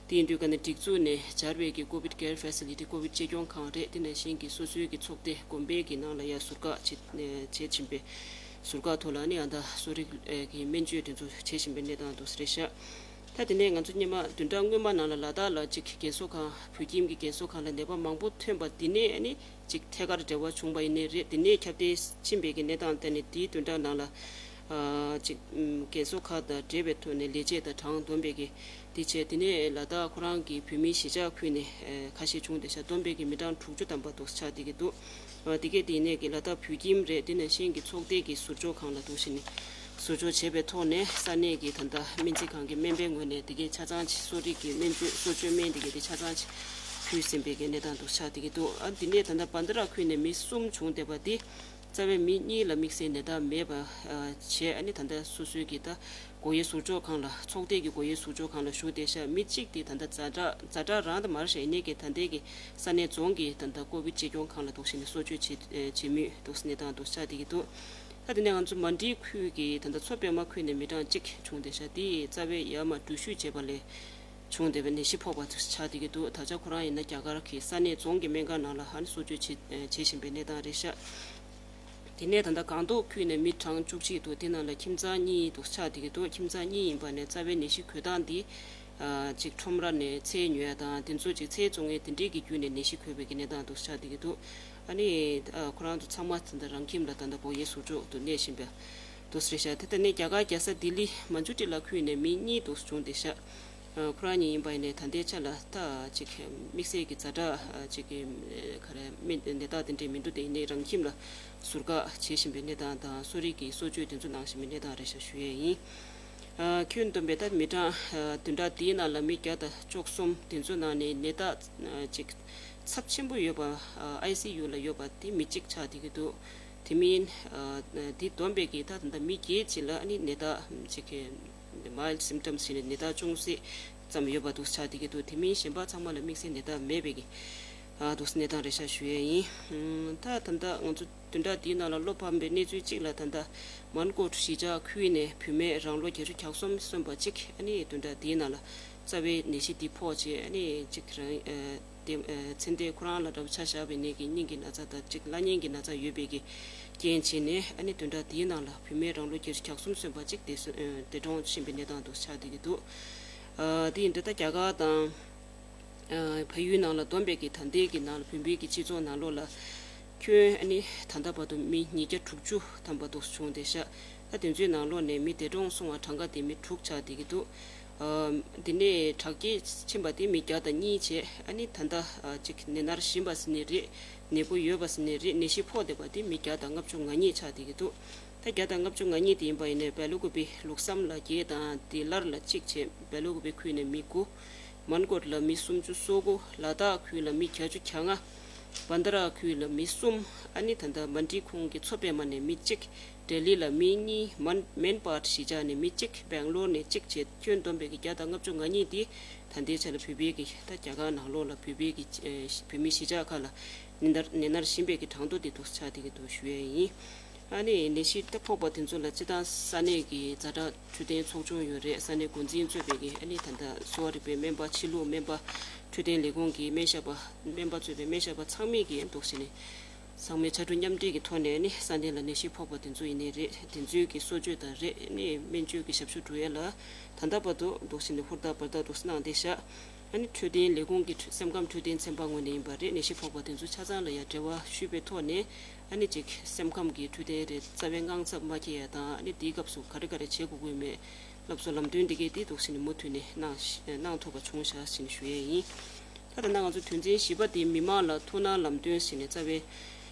དེ་ཡིན་དུས་ཀ་ནས་སྒྲིག་འཛུགས་ནས་སྦྱར་བའི་གི་ཀོ་བིད་ཀེར་ཕེ་སི་ལི་ཊི་ཀོ་བིད་གཅེས་སྐྱོང་ཁང་རེད། དེ་ནང་བཞིན་གྱི་སོ་སོའི་གི་ཚོགས་སྡེ་དགོན་པའི་གི་ནང་ལ་ཡ་ཟུར་བཀག་བྱེད་བྱེད་བཞིན་པའི་ཟུར་བཀག་ཐོག་ལ་ནི་ཨ་ད་གསོ་རིག་གི་སྨན་བཅོས་དེ་ཚོ་བྱེད་བཞིན་པའི་གནས་སྟངས་འདུག་ཟེར་རེད་ཤག་ད་དེ་ནས་ང་ཚོ་སྔོན་མ་བདུན་ཕྲག་སྔོན་མ་ནང་ལ་ལ་དྭགས་ལ་གཅིག་རྒན་གསོ་ཁང་བོད་ཁྱིམ་གྱི་རྒན་གསོ་ཁང་ལ་ནད་པ་མང་པོ་ཐོན་པ་དེ་ནས་ཨ་ནི་གཅིག་ཐད་ཀར་འབྲེལ་བ་བྱུང་བ་ཡིན་ནའི་རེད། དེ་ནས་ཁྱབ་གདལ་ཕྱིན་པའི་གི་གནས་སྟངས་ལྟར་ནས་དེའི་བདུན་ཕྲག་ནང་ལ་ཨ་གཅིག་རྒན་གསོ་ཁང་དང་འབྲེལ་བའི་ཐོག་ནས་ལས་བྱེད་དང་གྲངས་བསྡོམས་པའི་གི་དེ་བྱས། དེ་ནས་ལ་དྭགས་ཁོ་རང་གི་བོད་མིའི་གཞིས་ཆགས་ཁུལ་ནས་ཁ་ཤས་བྱུང་བསྡད་ཤག་བསྡོམས་པའི་གི་མི་གྲངས་དྲུག་ཅུ་ཐམ་པ་འདུག་ཆགས་བསྡད་ཀྱི་འདུག་དེ་གས་དེ་ནས་ཀྱི་ལ་དྭགས་བོད་ཁྱིམ་རེད། དེ་ནང་བཞིན་གྱི་ཚོགས་སྡེ་གི་ཟུར་འཇོག་ཁང་ལ་འདུག་བྱས་ནས་ཟུར་འཇོག་བྱས་པའི་ཐོག་ནས་ས་གནས་ཀྱི་ད་ལྟ་སྨན་རྩིས་ཁང་གི་སྨན་པའི་ངོས་ནས་དེ་གས་ཆ་ཚང་ཅིག་གསོ་རིག་གི་སྨན་བཅོས་གསོ་བཅོས་སྨན་དེ་གས་དེ་ཆ་ཚང་ཅིག་ཕུལ་ཟིན་པའི་གི་གནས་སྟངས་འདུག་ཆགས་བསྡད་ཀྱི་འདུག་ཨ་དེ་ནས་ད་ལྟ་བན་དྷ་ར་ཁུལ་ནས་མི་གསུམ་བྱུང་བསྡད་པ་དེ་རྩ་བའི་མི་གཉིས་ལ་དམིགས་བསལ་ནད་རྟགས་མེད་པ་བྱས། ཨ་ནི་ད་ལྟ་སོ་སོའི་གི་ད་སྒོ་དབྱེ་ཟུར་འཇོག་ཁང་ལ་ཚོགས་སྡེ་གི་སྒོ་དབྱེ་ཟུར་འཇོག་ཁང་ལ་བཞུགས་བསྡད་ཤག་མི་གཅིག་དེ་ད་ལྟ་ཛ་དྲག་ཛ་དྲག་རང་དུ་མར་ཤ་ཡིན་ནའི་གི་ད་ལྟའི་གི་ས་གནས་རྫོང་གི་ད་ལྟ་ཀོ་བིད་གཅེས་སྐྱོང་ཁང་ལ་འདུག་བྱས་ནས་གསོ་བཅོས་བྱེད་བྱེད་མུས་འདུག་གནས་སྟངས་འདུག་ཆགས་བསྡད་ཀྱི་འདུག་ད་དེ་ནས་ང་ཚོ་མན་ཌི་ཁུལ་གི་ད་ལྟ་མཚོ་པདྨ་ཁུལ་ནས་མི་གྲངས་གཅིག་བྱུང་བསྡད་ཤག་དེ་རྩ་བའི་ཡར་མར་འགྲུལ་བཞུད་བྱས་པ་ལས་བྱུང་བསྡད་པའི་ནད་གཞི་ཕོག་པ་ཆགས་བསྡད་ཀྱི་འདུག་ད་ཆ་ཁོ་རང་ཡིན་ན་རྒྱ་གར་གྱི་ས་གནས་རྫོང་གི་སྨན་ཁང་ནང་ལ་ཧ་ནི་གསོ་བཅོས་བྱེད་བྱེད་བཞིན་པའི་གནས་སྟངས་རེད་ཤག་དེ་ནས་ད་ལྟ་སྒང་ཏོག་ཁུལ་ནས་མི་གྲངས་བཅུ་གཅིག་འདུག་དེ་ནང་ལ་ཁྱིམ་ཚང་གཉིས་འདུག་ཆགས་བསྡད་ཀྱི་འདུག་ཁྱིམ་ཚང་གཉིས་ཡིན་པ་ནས་རྩ་བའི་ནད་གཞི་འགོས་སྟངས་འདི་ཨ་གཅིག་ཁྲོམ་ར་ནས་ཚལ་ཉོ་ཡ་དང་དེ་ཚོ་གཅིག་ཚལ་བཙོང་མཁན་དེ་འདྲས་ཀྱི་བརྒྱུད་ནས་ནད་གཞི་འགོས་པའི་གི་གནས་སྟངས་འདུག་ཆགས་བསྡད་ཀྱི་འདུག་ཨ་ནི་ཨ་ཁོ་རང་ཚོ་ཚང་མ་ད་ལྟ་རང་ཁྱིམ་ལ་ད་ལྟ་སྒོ་དབྱེ་ཟུར་འཇོག་ཏུ་གནས་བཞིན་པ་འདུག་ཟེར་ཤག་དེ་ལྟ་ནས་རྒྱ་གར་རྒྱལ་ས་ལྡི་ལི་མན་ཇུ་ཊི་ལ་ཁུལ་ནས་མི་གཉིས་འདུག་བྱུང་བསྡད་ཤག་ཁོ་རང་གཉིས་ཡིན་པ་ཡིན་ནའི་ད་ལྟའི་ཆ་ལ་ད་ཅིག་དམིགས་བསལ་གྱི་ཛ་དྲག་ཅིག་གི་ག་རེ་མི་ནད་རྟགས་དེ་འདྲས་མི་འདུག་དེ་ཡིན་ནའི་རང་ཁྱིམ་ལ་ཟུར་བཀག་བྱེད་བཞིན་པའི་གནས་སྟངས་དང་གསོ་རིག་གི་གསོ་བཅོས་དེ་ཚོ་གནང་བཞིན་པའི་གནས་སྟངས་རེད་ཤག་ཞུ་ཡས་ཡིན། ཁྱོན་བསྡོམས་པའི་ད་མི་གྲངས་བདུན་ཕྲག་འདིའི་ནང་ལ་མི་བརྒྱ་དང་བཅུ་གསུམ་དེ་ཚོའི་ནང་ནས་ནད་རྟགས་ཅིག་ཚབས་ཆེན་པོ་ཡོད་པ་ཨའི་སི་ཡུ་ལ་ཡོད་པ་དེ་མི་གཅིག་ཆགས་བསྡད་ཀྱི་འདུག་དེ་མིན་དེ་བསྡོམས་པའི་གི་ད་ད་ལྟ་མི་བརྒྱད་ཅིག་ལ་ཨ་ནི་ནད་རྟགས་ཅིག་གི་མའིལ་སིམ་ཊམ་ཟེར་ནས་ནད་རྟགས་ཅུང་ཟད་ཙམ་ཡོད་པ་འདུག་ཆགས་བསྡད་ཀྱི་འདུག་དེ་མིན་གཞན་པ་ཚང་མ་ལ་དམིགས་བསལ་ནད་རྟགས་མེད་པའི་གི་ཨ་འདུག་གནས་སྟངས་རེད་ཤག་ཞུ་ཡས་ཡིན། ད་ད་ལྟ་ང་ཚོ་བདུན་ཕྲག་འདིའི་ནང་ལ་བློ་ཕམ་པའི་གནས་ཚུལ་གཅིག་ལ་ད་ལྟ་མན་གོད་གཞིས་ཆགས་ཁུལ་ནས་བུད་མེད་རང་ལོ་བརྒྱད་ཅུ་གྱ་གསུམ་སོན་པ་གཅིག་ཨ་ནི་བདུན་ཕྲག་འདིའི་ནང་ལ་རྩ་བའི་ནད་གཞི་འདི་ཕོག་རྗེས་ཨ་ནི་གཅིག་རང་ཨ་ དེ་ཚེ་འདས་ཁོ་རང་ལ་འདྲ་པོ་ཆ་བཞག་པའི་ནད་ཀྱི་སྙིང་གི་ན་ཚ་དང་གཅིག་བླ་གཉན་གྱི་ན་ཚ་ཡོད་པའི་གི་རྐྱེན་བྱས་ནས་ཨ་ནི་བདུན་ཕྲག་འདིའི་ནང་ལ་བུད་མེད་རང་ལོ་བརྒྱད་ཅུ་གྱ་གསུམ་སོན་པ་གཅིག་འདས་གྲོངས་ཕྱིན་པའི་གནས་སྟངས་འདུག་ཆགས་བསྡད་ཀྱི་འདུག་ཨ་དེ་ཡིན་དུས་ད་རྒྱ་གར་དང་ཨ་ཕ་ཡུལ་ནང་ལ་བསྡོམས་པའི་གི་ད་ལྟའི་གི་ནང་ལ་བོད་པའི་གི་སྤྱི་ཚོགས་ནང་ལོགས་ལ་ཁྱོན་ཨ་ནི་ད་ལྟ་བར་དུ་མི་ཉིས་བརྒྱ་དྲུག་ཅུ་ཐམ་པ་འདུག་བྱུང་བསྡད་ཤག་ད་དེ་ཚོའི་ནང་ལོགས་ནས་མི་འདས་གྲོངས་སོང་བ་གྲངས་ཀ་དེ་མི་དྲུག་ཆགས་བསྡད་ཀྱི་འདུག་ཨ་དེ་ནས་དྲག་སྐྱེད་ཕྱིན་པ་དེ་མི་བརྒྱ་དང་གཉིས་བྱས། ཨ་ནི་ད་ལྟ་ཨ་ཅིག་ནད་མནར་བཞིན་པ་ཟེར་ནའི་རེད། ནད་འབུ་ཡོད་པ་ཟེར་ནའི་རེད། ནད་གཞི་ཕོག་བསྡད་པ་དེ་མི་བརྒྱ་དང་ལྔ་བཅུ་ང་གཉིས་ཆགས་བསྡད་ཀྱི་འདུག་ད་བརྒྱ་དང་ལྔ་བཅུ་ང་གཉིས་དེ་ཡིན་པ་ཡིན་ནའི་སྦེལ་ཀོབ་ལུགས་བསམ་ལ་བརྒྱད་དང་དེ་ལར་ལ་གཅིག་བྱས། སྦེལ་ཀོབ་ཁུལ་ནས་མི་དགུ། མན་གོཊ་ལ་མི་སུམ་ཅུ་སོ་དགུ། ལ་དྭགས་ཁུལ་ལ་མི་བརྒྱད་ཅུ་གྱ་ལྔ། བན་ད་ར་ཁུལ་ལ་མི་གསུམ། ཨ་ནི་ད་ལྟ་མན་ཌི་ཁོངས་ཀྱི་མཚོ་པདྨ་ནས་མི་གཅིག་ལྡི་ལི་ལ་མི་གཉིས། མན་མན་པཱཊ་གཞིས་ཆགས་ནས་མི་གཅིག་སྦེང་ལོར་ནས་གཅིག་བྱས། ཁྱོན་བསྡོམས་པའི་གི་བརྒྱ་དང་ལྔ་བཅུ་ང་གཉིས་དེ་ད་ལྟའི་ཆ་ལ་བོད་པའི་གི་ད་རྒྱ་གར་ནང་ལོགས་ལ་བོད་པའི་གི་ཨེ་བོད་མི་གཞིས་ཆགས་ཁག་ལ་ནད་མནར་ནད་མནར་བཞིན་པའི་གི་གྲངས་ཐོ་དེ་འདུག་ཆགས་བསྡད་ཀྱི་འདུག་ཞུ་ཡས་ཡིན། ཨ་ནི་ནད་གཞི་ད་ཕོག་པ་དེ་ཚོ་ལ་སྤྱི་བཏང་ས་གནས་ཀྱི་ཛ་དྲག་འཕྲོད་བསྟེན་ཚོགས་ཆུང་ཡོད་རེད། ས་གནས་འགོ་འཛིན་གཙོས་པའི་གི་ཨ་ནི་ད་ལྟ་གསོ་བ་རིག་པའི་སྨན་པ། ཕྱི་ལུགས་སྨན་པ། འཕྲོད་བསྟེན་ལས་ཁུངས་ཀྱི་སྨན་ཞབས་པ། སྨན་པ་གཙོས་པའི་སྨན་ཞབས་པ་ཚང་མས་ཀྱི་འདུག་བྱས་ནས་ཚང་མས་ཕྱར་གྲུ་མཉམ་འབྲེལ་གྱི་ཐོག་ནས་ཨ་ནི་ས་གནས་ལ་ནད་གཞི་ཕོག་པ་དེ་ཚོ་ཡིན་ནའི་རེད། དེ་ཚོའི་གི་གསོ་བཅོས་དང་རེད། ཨ་ནི་སྨན་བཅོས་ཀྱི་ཞབས་ཞུ་སྒྲུབ་ཡས་ལ་ད་ལྟ་བར་དུ་འདུག་བྱས་ནས་ཧུར་ཐག་འབད་ཐག་འདུག་གནང་བསྡད་ཤག་ཨ་ནི་འཕྲོད་བསྟེན་ལས་ཁུངས་ཀྱི་འཕྲོད་སེམས་ཁམས་འཕྲོད་བསྟེན་ཚན་པ་ངོས་ནས་ཡིན་པ་རེད། ནད་གཞི་ཕོག་པ་དེ་ཚོ་ཆ་ཚང་ལ་ཡང་འབྲེལ་བ་ཞུས་པའི་ཐོག་ནས་ཨ་ནི་ཅིག་སེམས་ཁམས་ཀྱི་འཕྲོད་བསྟེན་རེད། རྩ་བའི་དངངས་འཚབ་མ་སྐྱེ་ཡ་དང་། ཨ་ནི་དེའི་སྐབས་སུ་ག་རེ་ག་རེ་བྱེད་དགོས་དགོས་མེད་སློབ་གསོ་ལམ་སྟོན་འདི་གའི་དེ་འདུག་བྱས་ནས་མུ་མཐུད་ནས་གནང་གནང་ཐུབ་པ་བྱུང་ཤག་ཟེར་ནས་ཞུ་ཡས་ཡིན། ད་ལྟ་ན་ང་ཚོ་དོན་ཚན་བཞི་པ་དེ་མི་མང་ལ་ཐུགས་སྣང་ལམ་སྟོན་ཟེར་ནས་རྩ་བའི་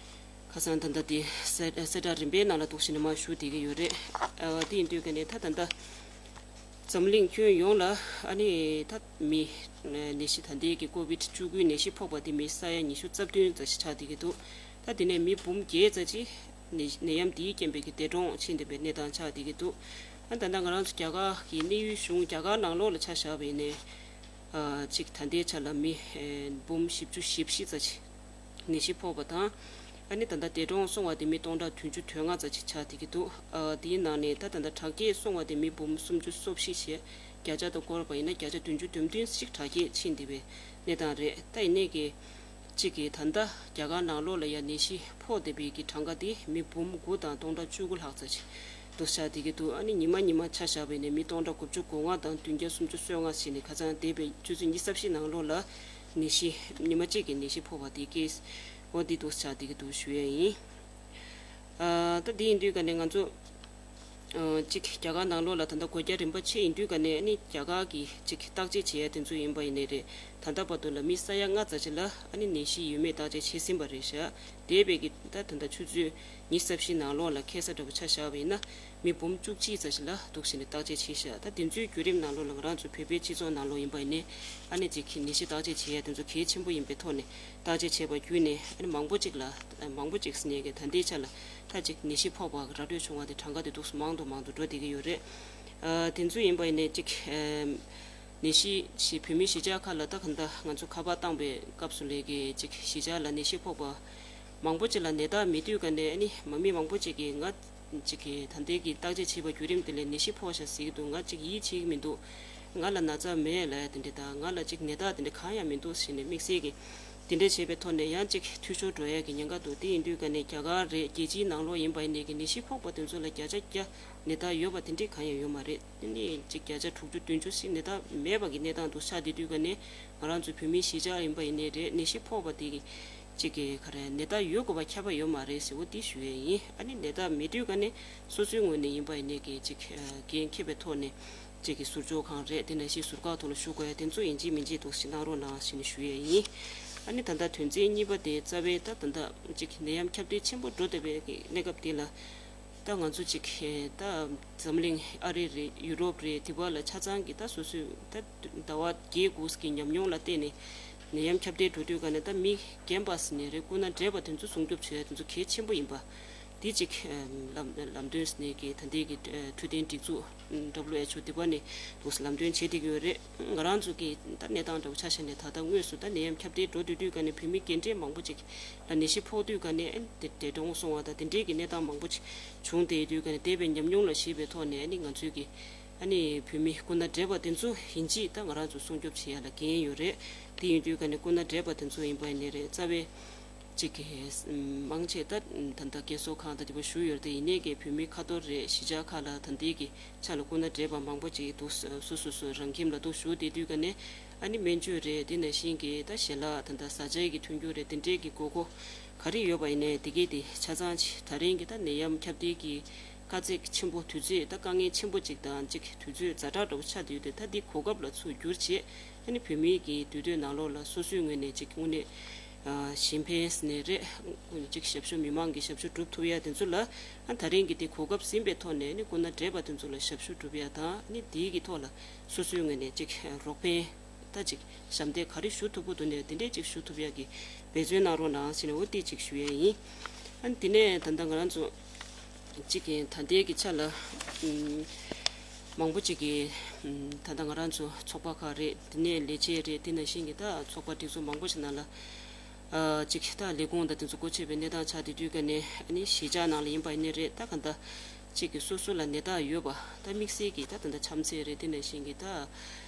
ཁ་སང་ད་ལྟ་དེ་གསལ་གསལ་བསྒྲགས་རིམ་པའི་ནང་ལ་འདུག་བྱས་ནས་མར་ཞུ་བསྡད་ཀྱི་ཡོད་རེད། ཨ་དེ་ཡིན་དུས་ཀ་ནས་ད་ད་ལྟ་འཛམ་གླིང་ཁྱོན་ཡོངས་ལ་ཨ་ནི་ད་མི་ནད་གཞི་ད་ལྟའི་གི་ཀོ་བིད་བཅུ་དགུའི་ནད་གཞི་ཕོག་པ་དེ་མི་ས་ཡ་ཉི་ཤུ་རྩ་བདུན་ཙམ་ཞིག་ཆགས་བསྡད་ཀྱི་འདུག་ད་དེ་ནས་མི་འབུམ་བརྒྱད་ཙམ་ཅིག་ནད་ནད་ཡམས་དེའི་རྐྱེན་པས་ཀྱི་འདས་གྲོངས་ཕྱིན་བསྡད་པའི་གནས་སྟངས་ཆགས་བསྡད་ཀྱི་འདུག་ཨ་ད་ལྟ་ང་རང་ཚོ་རྒྱ་གར་གྱི་གནས་ཡུལ་གཞུང་རྒྱ་གར་ནང་ལོགས་ལ་ཆ་བཞག་པ་ཡིན་ནའི་ཨ་ཅིག་ད་ལྟའི་ཆ་ལ་མི་ཨེ་འབུམ་བཞི་བཅུ་ཞེ་བཞི་ཙམ་ཅིག་ནད་གཞི་ཕོག་པ་དང་། ཨ་ནི་ད་ལྟ་འདས་གྲོངས་སོང་བ་དེ་མི་སྟོང་ཕྲག་བདུན་ཅུ་དོན་ལྔ་ཙམ་ཅིག་ཆགས་བསྡད་ཀྱི་འདུག་ཨ་དེའི་ནང་ནས་ད་ད་ལྟ་དྲག་སྐྱེད་སོང་བ་དེ་མི་འབུམ་སུམ་ཅུ་སོ་བཞི་བྱས། བརྒྱ་ཆ་དང་བསྐོར་བ་ཡིན་ན་བརྒྱ་ཆ་བདུན་ཅུ་དོན་བདུན་ཞིག་དྲག་སྐྱེད་ཕྱིན་བསྡད་པའི་གནས་སྟངས་རེད། ད་ཡིན་ནའི་གི་གཅིག་གིས་ད་ལྟ་རྒྱ་གར་ནང་ལོགས་ལ་ཡང་ནད་གཞི་ཕོག་བསྡད་པའི་གི་གྲངས་ཀ་དེ་མི་འབུམ་དགུ་དང་སྟོང་ཕྲག་བཅུ་དགུ་ལྷག་ཙམ་ཞིག་འདུག་ཆགས་བསྡད་ཀྱི་འདུག་ཨ་ནི་ཉི་མ་ཉི་མ་ཆ་བཞག་པ་ཡིན་ན་མི་སྟོང་ཕྲག་དགུ་བཅུ་གོ་ལྔ་དང་བདུན་བརྒྱ་སུམ་ཅུ་སོ་ལྔ་ཞིག་ནས་ཁ་སང་འདས་པའི་ཆུ་ཚོད་ཉི་ཤུ་རྩ་བཞི་ནང་ལོགས་ལ་ནད་གཞི་ཉི་མ་གཅིག་གི་ནད་གཞི་ཕོག་པ་དེ་ཀེ་སི་འོ་འདི་འདུག་ཆགས་བསྡད་ཀྱི་འདུག་ཞུ་ཡས་ཡིན། ཨ་ད་འདི་ཡིན་དུས་ཀ་ནས་ང་ཚོ་ཨ་གཅིག་རྒྱ་གར་ནང་ལོགས་ལ་ད་ལྟ་སྒོ་རྒྱ་རིམ་པ་ཕྱེ་ཡིན་དུས་ཀ་ནས་ཨ་ནི་རྒྱ་གར་གྱི་གཅིག་བརྟག་དཔྱད་བྱེད་ཡ་དེ་ཚོ་ཡིན་པ་ཡིན་ནའི་རེད། ད་ལྟ་བར་དུ་ལ་མི་ས་ཡ་ལྔ་ཙམ་ཅིག་ལ་ཨ་ནི་ནད་གཞི་ཡོད་མེད་བརྟག་དཔྱད་བྱས་ཟིན་པ་རེད་ཤག་འདས་པའི་གི་ད་ད་ལྟ་ཆུ་ཚོད་ཉི་ཤུ་རྩ་བཞི་ནང་ལོགས་ལ་ཁ་སང་འདྲ་པོ་ཆ་བཞག་པ་ཡིན་ན་མི་འབུམ་བཅུ་གཅིག་ཙམ་ཞིག་ལ་འདུག་བྱས་ནས་བརྟག་དཔྱད་བྱས་ཤག་ད་དེ་ཚོའི་བརྒྱུད་རིམ་ནང་ལོགས་ལ་ང་རང་ཚོ་བོད་པའི་སྤྱི་ཚོགས་ནང་ལོགས་ཡིན་པ་ཡིན་ནའི་ཨ་ནི་གཅིག་གི་ནད་གཞི་བརྟག་དཔྱད་བྱེད་ཡ་དེ་ཚོ་གལ་ཆེན་པོ་ཡིན་པའི་ཐོག་ནས། བརྟག་དཔྱད་བྱས་པ་བརྒྱུད་ནས་ཨ་ནི་མང་པོ་ཅིག་ལ་མང་པོ་ཅིག་ཟེར་ནས་ཀྱི་ད་ལྟའི་ཆ་ལ་ད་ཅིག་ནད་གཞི་ཕོག་པ་ར་སྤྲོད་བྱུང་བ་དེ་གྲངས་ཀ་དེ་འདུག་སེ་མང་དུ་མང་དུ་འགྲོ་བསྡད་ཀྱི་ཡོད་རེད། ཨ་དེ་ཚོ་ཡིན་པ་ཡིན་ནའི་ཅིག་ཨམ་ནད་གཞི་ཞིག་བོད་མི་གཞིས་ཆགས་ཁག་ལ་ད་ག་འདྲ་ང་ཚོ་ཁ་པར་བཏང་པའི་སྐབས་སུ་ལས་ཀྱི་ཅིག་གཞིས་ཆགས་ལ་ནད་གཞི་ཕོག་པ་མང་པོ་ཅིག་ལ་ནད་རྟགས་མེད་དུས་ཀ་ནས་ཨ་ནི་མ་མི་མང་པོ་ཅིག་གིས་ང་ཅིག་གིས་ད་ལྟའི་གི་བརྟག་དཔྱད་བྱས་པ་བརྒྱུད་རིམ་དེ་ལས་ནད་གཞི་ཕོག་ཤག་ཟེར་གྱི་འདུག་ང་ཅིག་ཡིད་ཆེས་ཀྱི་མི་འདུག་ང་ལ་ན་ཚ་མེད་ལབ་ཡ་དེ་འདྲ་དང་། ང་ལ་ཅིག་ནད་རྟགས་དེ་འདྲ་གང་ཡང་མི་འདུག་ཟེར་ནས་དམིགས་བསལ་གྱི་དེ་འདྲ་བྱས་པའི་ཐོག་ནས་ཡང་ཅིག་འཐུས་ཤོར་འགྲོ་ཡ་གི་ཉེན་ཁ་འདུག་དེ་ཡིན་དུས་ཀ་ནས་རྒྱ་གར་རེད། རྒྱལ་སྤྱིའི་ནང་ལོགས་ཡིན་པ་ཡིན་ནའི་གི་ནད་གཞི་ཕོག་པ་དེ་ཚོ་ལ་བརྒྱ་ཆ་བརྒྱ་ནད་རྟགས་ཡོད་པ་དེ་འདྲ་གང་ཡང་ཡོད་མ་རེད། དེ་ནས་ཅིག་བརྒྱ་ཆ་དྲུག་ཅུ་བདུན་ཅུ་ཞིག་ནད་རྟགས་མེད་པ་གི་གནས་སྟངས་འདུག་ཆགས་བསྡད་དུས་ཀ་ནས་ང་རང་ཚོ་བོད་མི་གཞིས་ཆགས་ཡིན་པ་ཡིན་ནའི་རེད། ནད་གཞི་ཕོག་པ་དེ་གི་ཅིག་གི་ག་རེ་ནད་རྟགས་ཡོད་དགོས་པ་ཁྱབ་པ་ཡོད་མ་རེད་ཟེར་བ་དེ་ཞུ་ཡས་ཡིན། ཨ་ནི་ནད་རྟགས་མེད་དུས་ཀ་ནས་སོ་སོའི་ངོས་ནས་ཡིན་པ་ཡིན་ནའི་གི་ཅིག་འགན་འཁྱེར་བའི་ཐོག་ནས་ཅིག་གི་ཟུར་འཇོག་ཁང་རེད། དེ་ནང་བཞིན་ཟུར་བཀག་ཐོག་ལ་བཞུགས་དགོས་ཡ་དེ་ཚོ་ཡིན་གཅིག་མིན་གཅིག་འདུག་སེ་གནང་རོགས་གནང་ཞེས་ནས་ཞུ་ཡས་ཡིན། ཨ་ནི་ད་ལྟ་དོན་ཚན་གཉིས་པ་དེ་རྩ་བའི་ད་ད་ལྟ་ཅིག་ནད་ཡམས་ཁྱབ་གདལ་ཆེན་པོ་འགྲོ་བསྡད་པའི་གི་གནས་སྐབས་དེ་ལ། ད་ང་ཚོ་ཅིག་ད་འཛམ་གླིང་ཨ་རི་རེད། ཡུ་རོབ་རེད། དེ་བ་ལ་ཆ་ཚང་གི་ད་སོ་སོའི་ད་ཟླ་བ་བརྒྱད་དགུ་གི་ཉམས་མྱོང་ལ་བརྟེན་ནས་ནད་ཡམས་ཁྱབ་གདལ་འགྲོ་དུས་ཀ་ནས་ད་མི་རྒན་པ་ཟེར་ནའི་རེད། སྐུ་ན་བགྲེས་པ་དེ་ཚོ་སྲུང་སྐྱོབ་བྱེད་ཡ་དེ་ཚོ་གལ་ཆེན་པོ་ཡིན་པ། དེ་ཅིག་ལམ་ལམ་སྟོན་ཟེར་ནའི་གི་ད་ལྟའི་གི་འཕྲོད་བསྟེན་སྒྲིག་འཛུགས་W H O དེ་བ་ནས་འདུག་སེ་ལམ་སྟོན་བྱེད་བསྡད་ཀྱི་ཡོད་རེད། ང་རང་ཚོ་གི་ད་གནས་སྟངས་འདྲ་བོ་ཆ་བཞག་ནས་ད་ལྟ་དངོས་སུ་ད་ནད་ཡམས་ཁྱབ་གདལ་འགྲོ་སྡོད་དུས་ཀ་ནས་བོད་མི་རྒན་གྲས་མང་པོ་ཅིག་ལ་ནད་གཞི་ཕོག་དུས་ཀ་ནས་ཨ་ནི་དེ་འདས་གྲོངས་སོང་བ་དང་དེ་འདྲའི་གི་གནས་སྟངས་མང་པོ་ཅིག་བྱུང་བསྡད་དུས་ཀ་ནས་འདས་པའི་ཉམས་མྱོང་ལ་གཞིགས་པའི་ཐོག་ནས་ཨ་ནི་ང་ཚོའི་གི་ ཨ་ནི་བོད་མི་སྐུ་ན་བགྲེས་པ་དེ་ཚོ་ཡིན་གཅིག་ད་ང་རང་ཚོ་སྲུང་སྐྱོབ་བྱེད་ཡ་ལ་འགན་ཡོད་རེད། དེ་ཡིན་དུས་ཀ་ནས་སྐུ་ན་བགྲེས་པ་དེ་ཚོ་ཡིན་པ་ཡིན་ནའི་རེད། རྩ་བའི་གཅིག་གི་མང་ཆེ་ད་ད་ལྟ་རྒས་གསོ་ཁང་དང་དེ་པོ་བཞུགས་ཡོད་རེད། དེ་ཡིན་ནའི་གི་བོད་མི་ཁ་ཐོར་རེད། གཞིས་ཆགས་ཁག་ལ་ད་ལྟའི་གི་ཆ་ལ་སྐུ་ན་བགྲེས་པ་མང་པོ་ཅིག་འདུག་སོ་སོ་སོ་རང་ཁྱིམ་ལ་འདུག་བཞུགས་བསྡད་དུས་ཀ་ནས་ཨ་ནི་སྨན་བཅོས་རེད། དེ་ནང་བཞིན་གི་ད་ཞལ་ལག་ད་ད་བཟའ་བཅའི་གི་མཐུན་འགྱུར་རེད། དེ་འདྲའི་གི་དགོས་མཁོ་ག་རེ་ཡོད་པ་ཡིན་ནའི་དེ་གའི་དེ་ཆ་ཚང་ཅིག་ད་རིང་གི་ད་ནད་ཡམས་ཁྱབ་གདལ་གི་དཀའ་ཚེགས་ཆེན་པོ་དུས་ཚོད་ད་དཀའ་ངལ་ཆེན་པོ་ཅིག་དང་ཅིག་དུས་ཚོད་ཛ་དྲག་འདྲ་པོ་ཆགས་བསྡད་ཡོད་དེ། ད་འདི་གོ་སྐབས་ལ་ཚུར་བསྒྱུར་བྱས་ཨ་ནི་བོད་མིའི་གི་དུས་སྟོན་ནང་ལོགས་ལ་སོ་སོའི་ངོས་ནས་ཅིག་དངོས་གནས་གཞན་ཕན་ཟེར་ནའི་རེད། ཅིག་ཞབས་ཞུ་མི་མང་གི་ཞབས་ཞུ་སྒྲུབ་ཐུབ་ཡ་དེ་ཚོ་ལ་ཨ་ད་རིང་གི་དེ་གོ་སྐབས་ཟིན་པའི་ཐོག་ནས་ནི་སྐུ་ན་བགྲེས་པ་དེ་ཚོ་ལ་ཞབས་ཞུ་སྒྲུབ་ཡ་དང་ནི་དེའི་གི་ཐོག་ལ་སོ་སོའི་ངོས་ནས་ཅིག་རོགས་ཕན་ད་ཅིག་ཞབས་འདེགས་ག་རེ་ཞུ་ཐུབ་ཀྱི་འདུག་ནས་དེ་འདྲས་ཅིག་ཞུ་ཐུབ་ཡ་གི་འབད་བརྩོན་གནང་རོགས་གནང་ཟེར་ནས་འོ་དེ་ཅིག་ཞུ་ཡ་ཡིན། ཨ་ནི་དེ་ནས་ད་ལྟ་ང་རང་ཚོ་གཅིག་གི་ད་ལྟའི་གི་ཆ་ལ་ཨུམ་མང་པོ་གཅིག་གི་ཨུམ་ད་ལྟ་ང་རང་ཚོ་ཚོགས་པ་ཁག་རེད། དེ་ནས་ལས་བྱེད་རེད། དེ་ནང་བཞིན་གི་ད་ཚོགས་པ་སྒྲིག་འཛུགས་མང་པོ་ཞིག་ནང་ལ་ཨ་གཅིག་ད་ལས་ཁུངས་དང་དེ་ཚོ་སྒོ་ཕྱེ་བའི་གནས་སྟངས་ཆགས་བསྡད་དུས་ཀ་ནས་ཨ་ནི་གཞིས་ཆགས་ནང་ལ་ཡིན་པ་ཡིན་ནའི་རེད། ད་ག་ད་གཅིག་གི་སོ་སོ་ལ་ནད་རྟགས་ཡོད་པ་ད་དམིགས་བསལ་གྱི་ད་ད་ད་ཆམ་ཚད་རེད། དེ་ནང་བཞིན་གི་ད་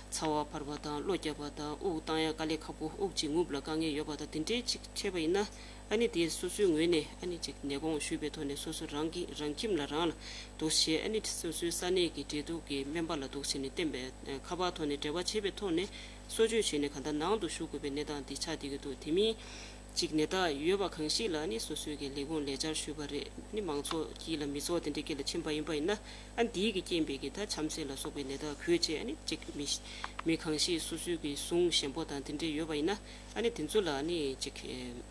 ཚ་བ་འཕར་བ་དང་གློ་རྒྱག་པ་དང་དབུགས་བཏང་ཡ་དཀའ་ལས་ཁག་པོ་དབུགས་གཅིག་རྔུབ་ལ་དཀའ་ངལ་ཡོད་པ་དང་དེ་འདྲའི་ཅིག་འཕྲད་པ་ཡིན་ན། ཨ་ནི་དེ་སོ་སོའི་ངོས་ནས་ཨ་ནི་ཅིག་ནད་དགོངས་ཞུས་པའི་ཐོག་ནས་སོ་སོ་རང་གི་རང་ཁྱིམ་ལ་རང་ལ་འདུག་བྱས། ཨ་ནི་སོ་སོའི་ས་གནས་ཀྱི་འབྲེལ་གཏུག་གི་སྨན་པ་ལ་འདུག་བྱས་ནས་བསྟན་པའི་ཁ་པར་ཐོག་ནས་འབྲེལ་བ་བྱས་པའི་ཐོག་ནས་གསོ་བཅོས་བྱས་ནས་གང་ལྟར་ནང་དུ་བཞུགས་དགོས་པའི་གནས་སྟངས་འདི་ཆགས་བསྡད་ཀྱི་འདུག་དེ་མིན་ཅིག་ནད་རྟགས་ཡོད་པ་གང་ཞིག་ལ་ཨ་ནི་སོ་སོའི་གི་ལས་ཁུངས་ལས་བཅར་ཞུས་པ་རེད། ཨ་ནི་མང་ཚོགས་དཀྱིལ་ལ་མི་ཚོགས་དེ་འདྲའི་དཀྱིལ་ལ་ཕྱིན་པ་ཡིན་པ་ཡིན་ན་ཨ་ནི་འདིའི་གི་རྐྱེན་པས་གི་ད་ཆམ་ཚད་ལ་སོགས་པའི་ནད་རྟགས་འགོས་བྱས་ཨ་ནི་ཅིག་མི་མི་གང་ཞིག་སོ་སོའི་གི་ཟུངས་ཞན་པོ་དང་དེ་འདྲའི་ཡོད་པ་ཡིན་ན། ཨ་ནི་དེ་ཚོ་ལ་ཨ་ནི་ཅིག་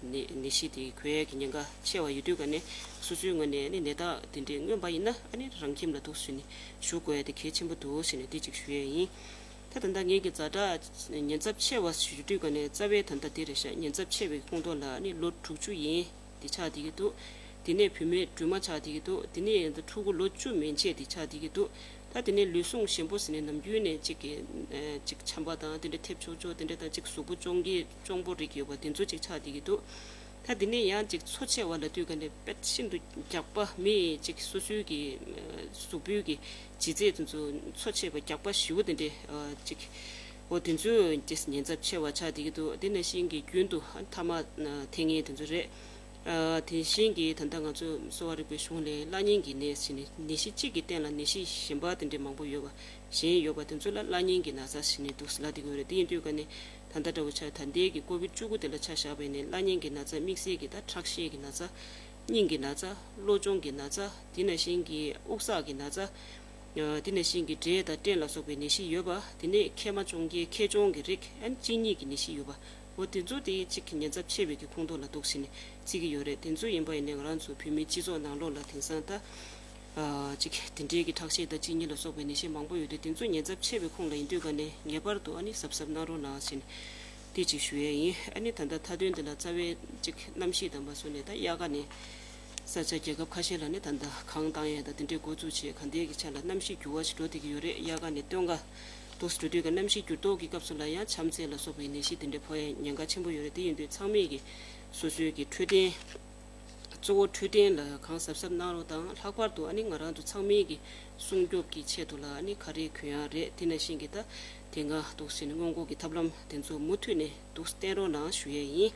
ནད་ནད་གཞི་དེ་འགོས་ཡས་ཀྱི་ཉེན་ཁ་ཆེ་བ་ཡོད་དུས་ཀ་ནས་སོ་སོའི་ངོས་ནས་ཨ་ནི་ནད་རྟགས་དེ་འདྲའི་མངོན་པ་ཡིན་ན་ཨ་ནི་རང་ཁྱིམ་ལ་འདུག་སེ་ནས་བཞུགས་དགོས་ཡ་དེ་གལ་ཆེན་པོ་འདུག་ཟེར་ནས་དེ་ཅིག་ཞུ་ཡས་ཡིན། ད་ད་ལྟ་ངེད་ཀྱི་ཛ་དྲག་ཉེན་ཚབས་ཆེ་བ་ཞུ་དུས་ཀ་ནས་རྩ་བའི་ད་ལྟ་དེ་རེད་ཤག་ཉེན་ཚབས་ཆེ་བའི་ཁོངས་གཏོགས་ལ་ཨ་ནི་ལོ་དྲུག་ཅུ་ཡན་དེ་ཆགས་བསྡད་ཀྱི་འདུག་དེ་ནས་བུད་མེད་སྦྲུམ་མ་ཆགས་བསྡད་ཀྱི་འདུག་དེ་ནས་ཕྲུ་གུ་ལོ་བཅུ་མན་ཆད་དེ་ཆགས་བསྡད་ཀྱི་འདུག་ད་དེ་ནས་ལུས་ཟུངས་ཞན་པོ་ཟེར་ནས་ནམ་རྒྱུན་ནས་གཅིག་གི་ཨ་གཅིག་ཆམ་པ་དང་དེ་འདྲ་ཐེབས་ཆོག་ཆོག་དེ་འདྲ་དང་གཅིག་གཟུགས་པོ་ཅོང་གི་གཅོང་པོ་རིགས་ཡོད་པ་དེ་ཚོ་གཅིག་ཆགས་བསྡད་ཀྱི་འདུག་ད་དེ་ནས་ཡང་གཅིག་འཚོ་ཆེ་བ་ལ་དུས་ག་ནས་དཔེ་ཤིན་ཏུ་རྒྱགས་པ་མི་གཅིག་སོ་སོའི་གི་ཨ་གཟུགས་པོའི་གི་ལྗིད་ཚད་དེ་ཚོ་འཚོ་ཆེ་བ་རྒྱགས་པ་ཞེ་པོ་དེ་འདྲ་ཨ་གཅིག་འོ་དེ་ཚོའི་གཅིག་ཉེན་ཚབས་ཆེ་བ་ཆགས་བསྡད་ཀྱི་འདུག་དེ་ནང་བཞིན་གི་རྒྱུན་དུ་ཨ་ཐ་མག་ཨ་འཐེན་མཁན་དེ་ཚོ་རེད། ཨ་དེ་བཞིན་གྱི་ད་ལྟ་ང་ཚོ་གསོ་བ་རིག་པའི་གཞུང་ལས་བླ་གཉན་གྱི་ནད་ཟེར་ནས་ནད་གཞི་གཅིག་གི་སྟེང་ལ་ནད་གཞི་གཞན་པ་དེ་འདྲ་མང་པོ་ཡོད་པ་གཞན་ཡོད་པ་དེ་ཚོ་ལ་བླ་གཉན་གྱི་ན་ཚ་ཟེར་ནས་འདུག་ཟེར་ལབ་བསྡད་ཀྱི་ཡོད་རེད། དེ་ཡིན་དུས་ཀ་ནས་ད་ལྟ་འདྲ་བོ་ཆགས་ད་ལྟའི་གི་ཀོ་བིད་བཅུ་དགུ་དེ་ལ་ཆ་བཞག་པ་ཡིན་ནའི་བླ་གཉན་གྱི་ན་ཚ་དམིགས་བསལ་གྱི་ད་ཁྲག་ཤེད་ཀྱི་ན་ཚ་སྙིང་གི་ན་ཚ་གློ་གཅོང་གི་ན་ཚ་དེ་ནང་བཞིན་གྱི་དབུགས་བསགས་ཀྱི་ན་ཚ་དེ་ནང་བཞིན་གྱི་འབྲས་དང་སྤྲན་ལ་སོགས་པའི་ནད་གཞི་ཡོད་པ་དེ་ནས་མཁལ་མ་གཅོང་རྒྱལ་མཁལ་གཅོང་གི་རིགས་ཨ་ནི་གཅིན་སྙི་གི་ནད་གཞི་ཡོད་པ། འོ་དེ་ཚོ་དེ་གཅིག་གི་ཉེན་ཚབས་ཆེ་བའི་གི་ཁོངས་གཏོགས་ལ་གཏོགས་ཟིན་ནས་བརྩི་གི་ཡོད་རེད། དེ་ཚོ་ཡིན་པ་ཡིན་ནའི་ང་རང་ཚོ་བོད་མིའི་སྤྱི་ཚོགས་ནང་ལོགས་ལ་དེང་སང་ད་ཨ་གཅིག་དེ་འདྲའི་གི་ཁྲག་ཤེད་དང་གཅིན་སྙི་ལ་སོགས་པའི་ནད་གཞི་མང་པོ་ཡོད་དུས་དེ་ཚོ་ཉེན་ཚབས་ཆེ་བའི་ཁོངས་ལ་ཡིན་དུས་ག་ནས་ངེས་པར་དུ་ཨ་ནི་གཟབ་གཟབ་གནང་རོགས་གནང་ཟེར་ནས་དེ་གཅིག་ཞུ་ཡས་ཡིན། ཨ་ནི་ད་ལྟ་མཐའ་དོན་དེ་ལ་རྩ་བའི་གཅིག་གནམ་གཤིས་དང་མ་སོ་ནས་ད་དབྱར་ཁ་ནས་ས་ཆ་རྒྱལ་ཁབ་ཁ་ཤས་ལ་ནི་ད་ལྟ་གངས་བཏང་ཡས་དང་དེ་འདྲའི་འགོ་བཙུགས་བྱས་གང་དེའི་གི་ཆ་ལ་གནམ་གཤིས་འགྱུར་བ་ཞིག་འགྲོ་བསྡད་ཀྱི་ཡོད་རེད། དབྱར་ཁ་ནས་སྟོན་ཁ་དུས་སུ་འགྲོ་དུས་ཀ་གནམ་གཤིས་འགྱུར་ལྡོག་གི་སྐབས་སུ་ལ་ཡང་ཆམ་ཚད་ལ་སོགས་པའི་ནད་གཞི་དེ་འདྲ་ཕོག་ཡའི་ཉེན་ཁ་ཆེན་པོ་ཡོད་རེད། དེ་ཡིན་དུས་ཚང་མས་ཀྱི་སོ་སོའི་གི་འཕྲོད་བསྟེན་གཙོ་བོ་འཕྲོད་བསྟེན་ལ་གང་གཟབ་གཟབ་གནང་རོགས་དང་། ལྷག་པར་དུ་ཨ་ནི་ང་རང་ཚོ་ཚང་མས་ཀྱི་སྲུང་སྐྱོབ་ཀྱི་ཆེད་དུ་ལ་ཨ་ནི་ག་རེ་གུ་ཡངས་རེད། དེ་ནང་བཞིན་གྱི་ད་དེ་སྔ་འདུག་ཟིན་སྔོན་འགོག་གི་ཐབས་ལམ་དེ་ཚོ་མུ་མཐུད་ནས་འདུག་བསྟེན་རོགས་གནང་ཞུ་ཡས་ཡིན།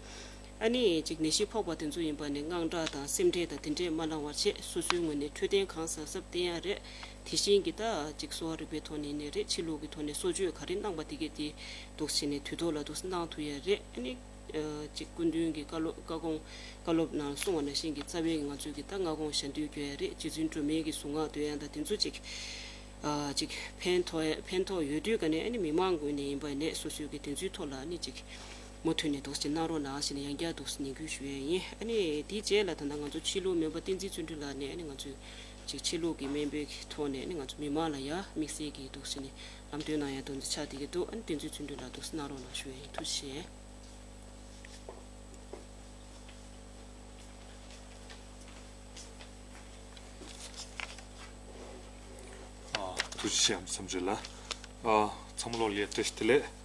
ཨ་ནི་གཅིག་ནད་གཞི་ཕོག་པ་དེ་ཚོ་ཡིན་པ་ནི་དངངས་སྐྲག་དང་སེམས་ཁྲལ་དང་དེ་འདྲས་མ་གནང་བར་བྱས་སོ་སོའི་ངོས་ནས་འཕྲོད་བསྟེན་གང་གཟབ་གཟབ་བསྟེན་ཡ་རེད། དེ་བཞིན་གྱི་ད་གཅིག་གསོ་བ་རིག་པའི་ཐོག་ནས་ནས་རེད། ཕྱི་ལུགས་ཀྱི་ཐོག་ནས་གསོ་བཅོས་ག་རེ་གནང་པ་དེ་གས་དེ་འདུག་ཟིན་ནས་དུས་ཐོག་ལ་འདུག་གནང་ཐུབ་ཡ་རེད། ཨ་ནི་གཅིག་སྐུ་མདུན་གྱི་བཀའ་སློབ་བཀའ་དགོངས་བཀའ་སློབ་ནང་གསུངས་པ་ནང་བཞིན་གྱི་རྩ་བའི་ང་ཚོའི་གི་ད་མངའ་ཁོངས་ཞབས་འདེགས་སྐྱོར་ཡ་རེད། རྗེ་བཙུན་སྒྲོལ་མའི་གི་གཟུངས་སྔགས་འདོན་ཡ་ད་དེ་ཚོ་གཅིག་ཨ་གཅིག་ཕན་ཐོགས་ཕན་ཐོགས་ཡོད་དུས་ཀ་ནས་ཨ་ནི་མི་མང་ངོས་ནས་ཡིན་པ་ནས་སོ་སོའི་གི་དེ་ཚོའི་ཐོག་ལ་ཨ་ནི་གཅིག་མུ་མཐུད་ནས་འདུག་སེ་གནང་རོགས་གནང་ཞེས་ནས་ཡང་བསྐྱར་འདུག་སེ་ནན་སྐུལ་ཞུ་ཡས་ཡིན། ཨ་ནི་དེའི་རྗེས་ལ་ད་ལྟ་ང་ཚོ་ཕྱི་ལུགས་སྨན་པ་བསྟན་འཛིན་བརྩོན་འགྲུས་ལགས་ནས་ཨ་ནི་ང་ཚོའི་གཅིག་ཕྱི་ལུགས་ཀྱི་སྨན་པའི་གི་ཐོག་ནས་ཨ་ནི་ང་ཚོ་མི་མང་ལ་ཡ་དམིགས་བསལ་གྱི་འདུག་སེ་ནས་ལམ་སྟོན་གནང་ཡ་དོན་དུ་ཆགས་བསྡད་ཀྱི་འདུག་ཨ་ནི་བསྟན་འཛིན་བརྩོན་འགྲུས་ལགས་འདུག་སེ་གནང་རོགས་གནང་ཞུ་ཡས་ཡིན། ཐུགས་རྗེ་ཆེ། ཨ། ཐུགས་རྗེ་ཆེ་ཨམ་ཆི་བསམ་གྲུབ་ལགས། ཨ། ཚང་མ་ལོ་ལ་བཀྲ་ཤིས་བདེ་ལེགས།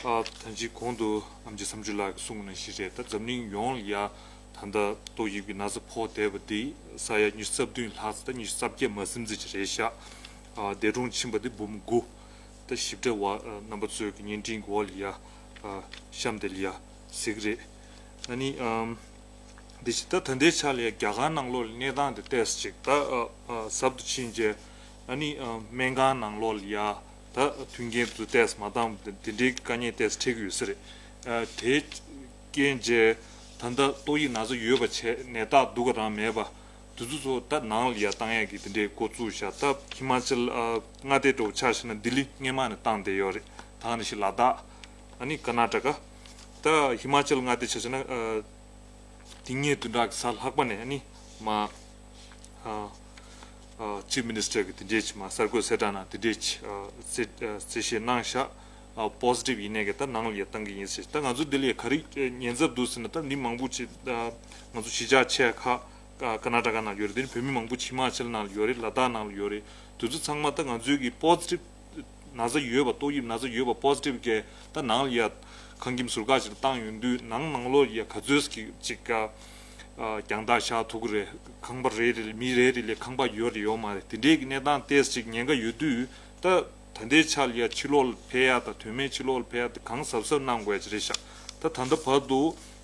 ཨ། ད་ཅི་གོང་དུ་ཨམ་ཆི་བསམ་གྲུབ་ལགས་ཀྱིས་གསུངས་པ་ནང་བཞིན་རེད། ད་འཛམ་གླིང་ཡོངས་ལ་ཡ་ད་ལྟ་ཏོག་དབྱིབས་ཀྱི་ན་ཚ་ཕོག་བསྡད་པ་འདི་ས་ཡ་ཉི་ཤུ་རྩ་བདུན་ལྷག་ཙམ་ད་ཉི་ཤུ་རྩ་བརྒྱད་མ་ཟིན་ཙམ་ཅིག་རེད་ཤག་ཨ་འདས་གྲོངས་ཕྱིན་པ་དེ་འབུམ་དགུ། ད་ཞིབ་ཕྲ་བ་ཨ་རྣམ་པ་ཚོས་ཀྱི་བརྙན་འཕྲིན་གྱི་འོག་ལ་ཡ་ཨ་གཤམ་དེ་ལ་ཡ་གཟིགས་རེད། ཨ་ནི་ཨམ་འདི་ཞིག་ད་ད་ལྟའི་ཆ་ལ་ཡ་རྒྱ་གར་ནང་ལོགས་ལ་གནས་སྟངས་དེ་ཏོག་ཙམ་ཅིག་ད་ཨ་ཨ་ཟབ་ཏུ་ཕྱིན་རྗེས། ཨ་ནི་ཨ་སྨན་ཁང་ནང་ལོགས་ལ་ཡ་ད་མཐུན་རྐྱེན་དེ་ཚོ་ཏོག་ཙམ་མ་འདང་དེ་འདྲའི་དཀའ་ངལ་ཏོག་ཙམ་འཕྲད་ཀྱི་ཡོད་ས་རེད། ཨ་དེའི་རྐྱེན་བྱས་ད་ལྟ་ཏོག་དབྱིབས་ན་ཚ་ཡོད་པ་བྱས་ནད་རྟགས་འདུག་ག་རང་མེད་པ། དེ་ཚོ་ཚོ་ད་ནང་ལ་ཡ་བཏང་ཡག་གི་དེ་འདྲའི་འགོ་བཙུགས་བཞག་ད་ཧི་མ་ཅལ་ཨ་མངའ་སྡེ་འདྲ་བོ་ཆ་བཞག་ན་ལྡི་ལི་སྔོན་མ་ནས་བཏང་བསྡད་ཡོད་རེད། ད་ག་ནང་བཞིན་ལ་དྭགས། ཨ་ནི་ཀར་ན་ཊ་ཀ། ད་ཧི་མ་ཅལ་མངའ་སྡེ་ཆ་བཞག་ན་ཨ་འདི་ངེད་བདུན་ཕྲག་གི་གཟའ་ལྷག་པ་ནས་ཨ་ནི་མ་ཨ་ཨ་ཅིབ་མི་ནི་སི་ཊར་གི་དེ་འདྲའི་ཆེད་མ་གསར་འགོད་གསལ་བསྒྲགས་ནང་དེ་འདྲའི་ཆེད་ཨ་གསལ་ཨ་གསལ་བཤད་གནང་བཞག་ཨ་པོ་སི་ཊིབ་ཡིན་ནའི་གི་ད་ནང་ལ་ཡ་བཏང་གི་ཡིན་ཟེར། ད་ང་ཚོ་འདི་ལ་ཡ་ག་རེ་ཉེན་ཚབས་འདུག་ཟེར་ན། ད་འདི་མང་པོ་ཅིག་ཨ་ང་ཚོ་གཞིས་ཆགས་ཆེ་ཁག་ཀར་ན་ཊ་ཀ་ནང་ཡོད་རེད། དེ་ནི་བོད་མི་མང་པོ་ཅིག་ཧི་མ་ཅལ་ནང་ལ་ཡོད་རེད། ལ་དྭགས་ནང་ལ་ཡོད་རེད། དེ་ཚོ་ཚང་མ་ད་ང་ཚོའི་གི་པོ་སི་ཊིབ་ན་ཚ་ཡོད་པ། ཏོག་དབྱིབས་ན་ཚ་ཡོད་པ་པོ་སི་ཊིབ་གི་ད་ནང་ལ་ཡ་ཁང་ཁྱིམ་ཟུར་བཀག་ཅིག་ལ་བཏང་ཡོང་དུས་ནང་ནང་ལོགས་ཡ་ག་ཚོད་ཀྱི་ཅིག་ག་རྒྱང་ཐག་བཞག་ཐུབ་ཀྱི་རེད། ཁང་པ་རེ་རེ་མི་རེ་རེ་ལ་ཁང་པ་ཡོད་རེད་ཡོད་མ་རེད། དེ་འདྲའི་གི་གནས་སྟངས་ཏོག་ཙམ་ཅིག་ཉེན་ཁ་ཡོད་དུས། ད་ད་ལྟའི་ཆ་ལ་ཡ་ཕྱི་ལོགས་ལ་ཕེབས་ཡ་དང་དོན་མེད་ཕྱི་ལོགས་ལ་ཕེབས་ཡ་དེ་གང་གཟབ་གཟབ་གནང་དགོས་ཀྱི་རེད་ཤག་ད་ད་ལྟ་བར་དུ་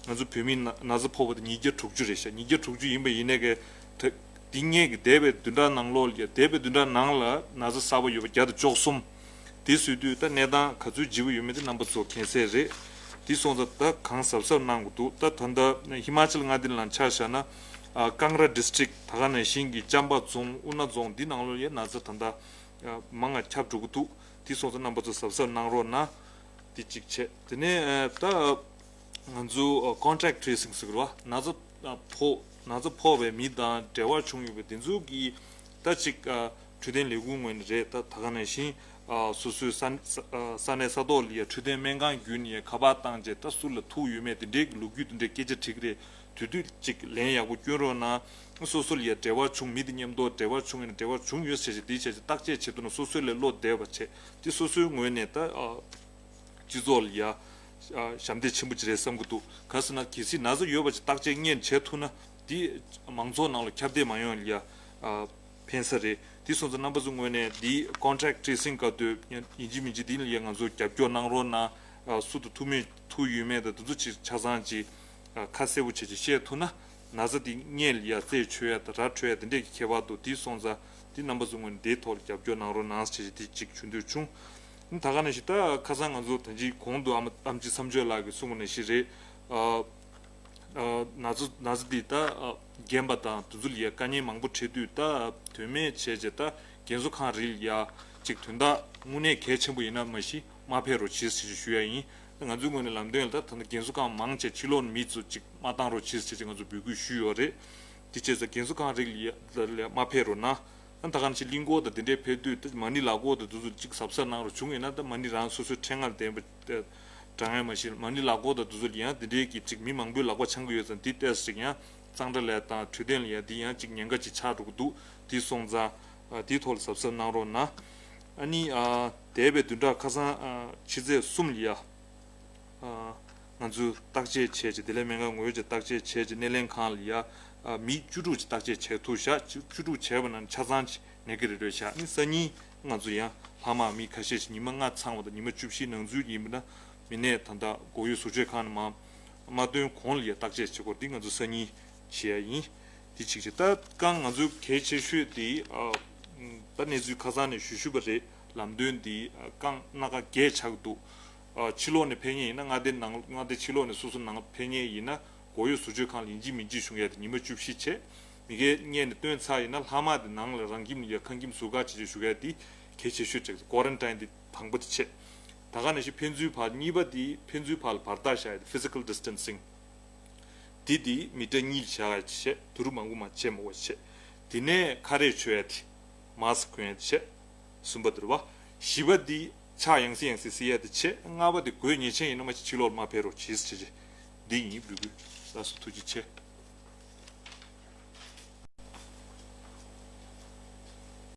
ང་ཚོ་བོད་མི་ན་ན་ཚ་ཕོག་པ་དེ་ཉིས་བརྒྱ་དྲུག་ཅུ་རེད་ཤག་ཉིས་བརྒྱ་དྲུག་ཅུ་ཡིན་པ་ཡིན་ནའི་གི་ད་འདི་སྔོན་གྱི་འདས་པའི་བདུན་ཕྲག་ནང་ལོགས་ལ་ཡ་འདས་པའི་བདུན་ཕྲག་ནང་ལ་ན་ཚ་གསར་པ་ཡོད་པ་བརྒྱ་དང་བཅུ་གསུམ། དེ་བཟོས་དུས་ད་གནས་སྟངས་ག་ཚོད་ལྗིད་པོ་ཡོད་མེད་དེ་རྣམ་པ་ཚོ་མཁྱེན་གསལ་རེད། དེ་སོང་ཙང་ད་གང་གཟབ་གཟབ་གནང་དགོས་འདུག་ད་ད་ལྟ་ཧི་མ་ཅལ་མངའ་སྡེ་ནང་ཆ་བཞག་ན་ཨ་ཀང་ར་ཌི་སི་ཊིག་ད་ག་ནང་བཞིན་གྱི་ཅམ་པ་རྫོང་དབུ་ན་རྫོང་འདི་ནང་ལོགས་ཡ་ན་ཚ་ད་ལྟ་ཨ་མང་ང་ཁྱབ་འགྲོ་གི་འདུག་དེ་སོང་ཙང་རྣམ་པ་ཚོ་གཟབ་གཟབ་གནང་རོགས་གནང་། དེ་གཅིག་བྱས། དེ་ནས་ཨ་ད་ང་ཚོ་ཨ་ཀོན་ཊེག་ཊི་ཊེ་སིང་ཟེར་གི་རེད་བ། ན་ཚ་ཨ་ཕོག་ན་ཚ་ཕོག་པའི་མི་དང་འབྲེལ་བ་བྱུང་ཡོད་པའི་དེ་ཚོ་གི་ད་ཅིག་ཨ་འཕྲོད་བསྟེན་ལས་ཁུངས་ངོས་ནས་རེད། ད་ད་ག་ནང་བཞིན་ཨ་སོ་སོའི་ས་ས་ས་གནས་ས་ཐོག་ལ་ཡ་འཕྲོད་བསྟེན་སྨན་ཁང་བརྒྱུད་ནས་ཡ་ཁ་པར་བཏང་རྗེས་ད་སུ་ལ་ཐུག་ཡོད་མེད་དེ་འདྲའི་གི་ལོ་རྒྱུས་དེ་འདྲའི་སྐད་ཆ་དྲིས་ཀྱི་རེད། དེ་དུས་ཅིག་ལན་ཡག་པོ་སྐྱོན་རོགས་གནང་། སོ་སོ་ལ་ཡ་འབྲེལ་བ་བྱུང་མི་དེ་མཉམ་དུ་འབྲེལ་བ་བྱུང་ཡིན་ན་འབྲེལ་བ་བྱུང་ཡོད་ཟེར་བྱས་དེ་བྱས་བྱས་བརྟག་དཔྱད་བྱེད་ཐུབ་ན་སོ་སོ་ལ་བློ་བདེ་བ་བྱས་དེ་སོ་སོའི་ངོས་ནས་ད་ཨ། སྤྱི་ཚོགས་ལ་ཡ་ཨ་ཞབས་འདེགས་ཆེན་པོ་ཅིག་རེད་བསམ་གྱི་འདུག་ག་ཟེར་ན་གལ་སྲིད་ན་ཚ་ཡོད་པ་ཅིག་བརྟག་དཔྱད་སྔོན་བྱེད་ཐུབ་ན་དེ་མང་ཚོགས་ནང་ལ་ཁྱབ་གདལ་མ་ཡོང་ཡ་ཨ་ཕན་ས་རེད། དེ་སོང་ཙང་རྣམ་པ་ཚོ་ངོས་ནས་དེ་ཀོན་ཊེག་ཊི་ཊེ་སིང་སྐབས་དུས་ཡིན་གཅིག་མིན་གཅིག་དེ་ལ་ཡ་ང་ཚོ་རྒྱབ་སྐྱོར་གནང་རོགས་གནང་། ཨ་སུ་དང་ཐུག་མེད་ཐུག་ཡོད་མེད་དང་དེ་ཚོ་ཅིག་ཆ་ཚང་ཅིག་ཨ་ཁ་གསལ་པོ་བྱས་ཅིག་བཤད་ཐུབ་ན། ན་ཚ་འདི་སྔོན་ལ་ཡ་རྩད་ཆོད་ཡ་དང་ར་འཕྲོད་ཡ་དེ་འདྲས་ཀྱི་ཁྱད་པར་འདུག་དེ་སོང་ཙང་དེ་རྣམ་པ་ཚོ་ངོས་ནས་དེའི་ཐོག་ལ་རྒྱབ་སྐྱོར་གནང་རོགས་གནང་ཟེར་བྱས་དེ་གཅིག་ཞུ་འདོད་བྱུང་། ད་ག་ནང་བཞིན་ད་ཁ་སང་ང་ཚོ་ད་ཅི་གོང་དུ་ཨ་མ་ཨམ་ཆི་མཚམས་གཅོད་ལགས་ཀྱིས་གསུངས་པ་ནང་བཞིན་རེད། ཨ་ཨ་ན་ཚ་ན་ཚ་འདི་ད་ཨ་རྒན་པ་དང་དེ་ཚོ་ལ་ཡ་དཀའ་ངལ་མང་པོ་འཕྲད་དུས་ད་དོན་མེད་བྱས་བྱས་ད་རྒན་གསོ་ཁང་རིགས་ལ་ཡ་ཅིག་དོན་དག་དངོས་གནས་གལ་ཆེན་པོ་ཡིན་ན་མ་གཞི་མ་ཕེབས་རོགས་གྱིས་ཟེར་ཞུ་ཡ་ཡིན། ང་ཚོའི་ངོས་ནས་ལམ་སྟོན་ལ་ད་ད་ལྟ་རྒན་གསོ་ཁང་མང་ཆེ་ཕྱི་ལོགས་ནས་མི་ཚོ་ཅིག་མ་བཏང་རོགས་གྱིས་ཟེར་ཅིག་ང་ཚོ་འབོད་སྐུལ་ཞུས་ཡོད་རེད། དེ་བྱས་ཙང་རྒན་གསོ་ཁང་རིགས་ལ་ལ་མ་ཕེབས་རོགས་གནང་། ད་ད་ག་ནང་བཞིན་གླིང་སྐོར་དང་དེ་འདྲའི་ཕེབས་དུས་ད་མ་ཎི་ལག་སྐོར་དང་དེ་ཚོ་ཅིག་གཟབ་གཟབ་གནང་རོགས་བྱུང་ཡོད་ན་ད་མ་ཎི་རང་སོ་སོའི་ཕྲེང་ང་ལ་ལྡན་པ་དྲང་ཡ་མ་གཞི་མ་ཎི་ལག་སྐོར་དང་དེ་ཚོ་ལ་ཡང་དེ་འདྲའི་གི་ཅིག་མི་མང་པོའི་ལག་པ་འཆང་གི་ཡོད་ཙང་དེ་ཏོག་ཙམ་ཅིག་ཡང་གཙང་སྦྲ་ལས་དང་འཕྲོད་བསྟེན་ལ་ཡང་དེ་ཡང་ཅིག་ཉེན་ཁ་ཅིག་ཆགས་འགྲོ་གི་འདུག་དེ་སོང་ཙང་དེའི་ཐོག་ལ་གཟབ་གཟབ་གནང་རོགས་གནང་། ཨ་ནི་ཨ་འདས་པའི་བདུན་ཕྲག་ཁ་སང་ཨ་ཕྱི་ཚེས་གསུམ་ལ་ཡ། ཨ་ང་ཚོས་བརྟག་དཔྱད་བྱས་རྗེས་བདེ་ལེགས་སྨན་ཁང་ངོས་ཀྱིས་བརྟག་དཔྱད་བྱས་རྗེས་སྣེ་ལེན་ཁང་ལ་ཡ། ཨ་མི་བཅུ་དྲུག་ཅིག་བརྟག་དཔྱད་བྱས་ཐུབ་བཞག་བཅུ་བཅུ་དྲུག་བྱས་པ་ནང་ཆ་ཚང་ཅིག་ནད་ཀྱི་རེ་ལྟོས་བཞག་ཨ་ནི་སང་ཉིན་ང་ཚོ་ཡང་ལྷག་མ་མི་ཁ་ཤས་ཤིག་ཉི་མ་ལྔ་ཚང་བ་དང་ཉི་མ་བཅུ་བཞིའི་ནང་ཚུད་ཡིན་པ་ན་མི་སྣས་ད་ལྟ་མགོ་གཡོག་ཟུར་བཅོས་ཁང་ནས་མ་མ་ཐོན་གོང་ལ་ཡ་བརྟག་དཔྱད་བྱེད་སྐོར་འདི་ང་ཚོ་སང་ཉིན་བྱེད་ཡ་ཡིན། འདི་གཅིག་རེད། ད་རྐང་ང་ཚོའི་གལ་ཆེ་ཤོས་དེ་ཨ་ད་གནས་ཚུལ་ཁ་སང་ནས་ཞུ་ཞུས་པ་རེད། ལམ་སྟོན་འདི་རྐང་སྣ་ཁ་བརྒྱད་ཆགས་འདུག་ཨ་ཕྱི་ལོགས་ནས་ཕེབས་མཁན་ཡིན་ན་མངའ་སྡེ་ནང་མངའ་སྡེ་ཕྱི་ལོགས་ནས་སོ་སོ་ནང་ཕེབས་མཁན་ཡིན་ན་མགོ་གཡོག་ཟུར་བཅོས་ཁང་ལ་ཡིན་གཅིག་མིན་གཅིག་ཞུགས་ཡ་དེ་ཉི་མ་བཅུ་བཞི་བྱས། མི་སྒེར་སྔོན་ནས་བཏོན་ཚར་ཡིན་ན་ལྷག་མ་དེ་ནང་ལ་རང་ཁྱིམ་ལ་ཡ་ཁང་ཁྱིམ་ཟུར་བཀག་བྱེད་ཆེད་ཞུགས་ཡ་དེ་གལ་ཆེ་ཤོས་ཅིག་ཀོ་རན་ཊིན་དེ་དང་པོ་དེ་བྱས། ད་ག་ནང་བཞིན་ཕན་ཚུན་བར་གཉིས་པ་དེ་ཕན་ཚུན་བར་ལ་བར་ཐག་བཞག་ཡ་དེ་ཕི་ཛི་ཀལ་ཌི་སི་ཊེན་སིང་། དེ་དེ་མི་ཊར་གཉིས་ལ་བཞག་ཡ་བྱས། དུ་རུ་མང་པོ་མ་བྱས་མ་དགོས་བྱས། དེ་ནས་ཁ་རས་མཆོད་ཡ་དེ། མཱ་སི་ཀི་གོན་ཡ་དེ་བྱས། གསུམ་པ་དེ་རེད་བ། བཞི་པ་དེ་ཕྱག་ཡང་སེ་ཡང་སེ་བསིལ་ཡ་དེ་བྱས། ལྔ་པ་དེ་དགོས་ངེས་ཅན་ཡིན་ན་མ་གཞི་ཕྱི་ལོགས་ལ་མ་ཕེབས་རོགས་གྱིས་ཟེར་བྱས། འདི་ཡིན་འབོད་སྐུལ། ལགས་སོ་ཐུགས་རྗེ་ཆེ།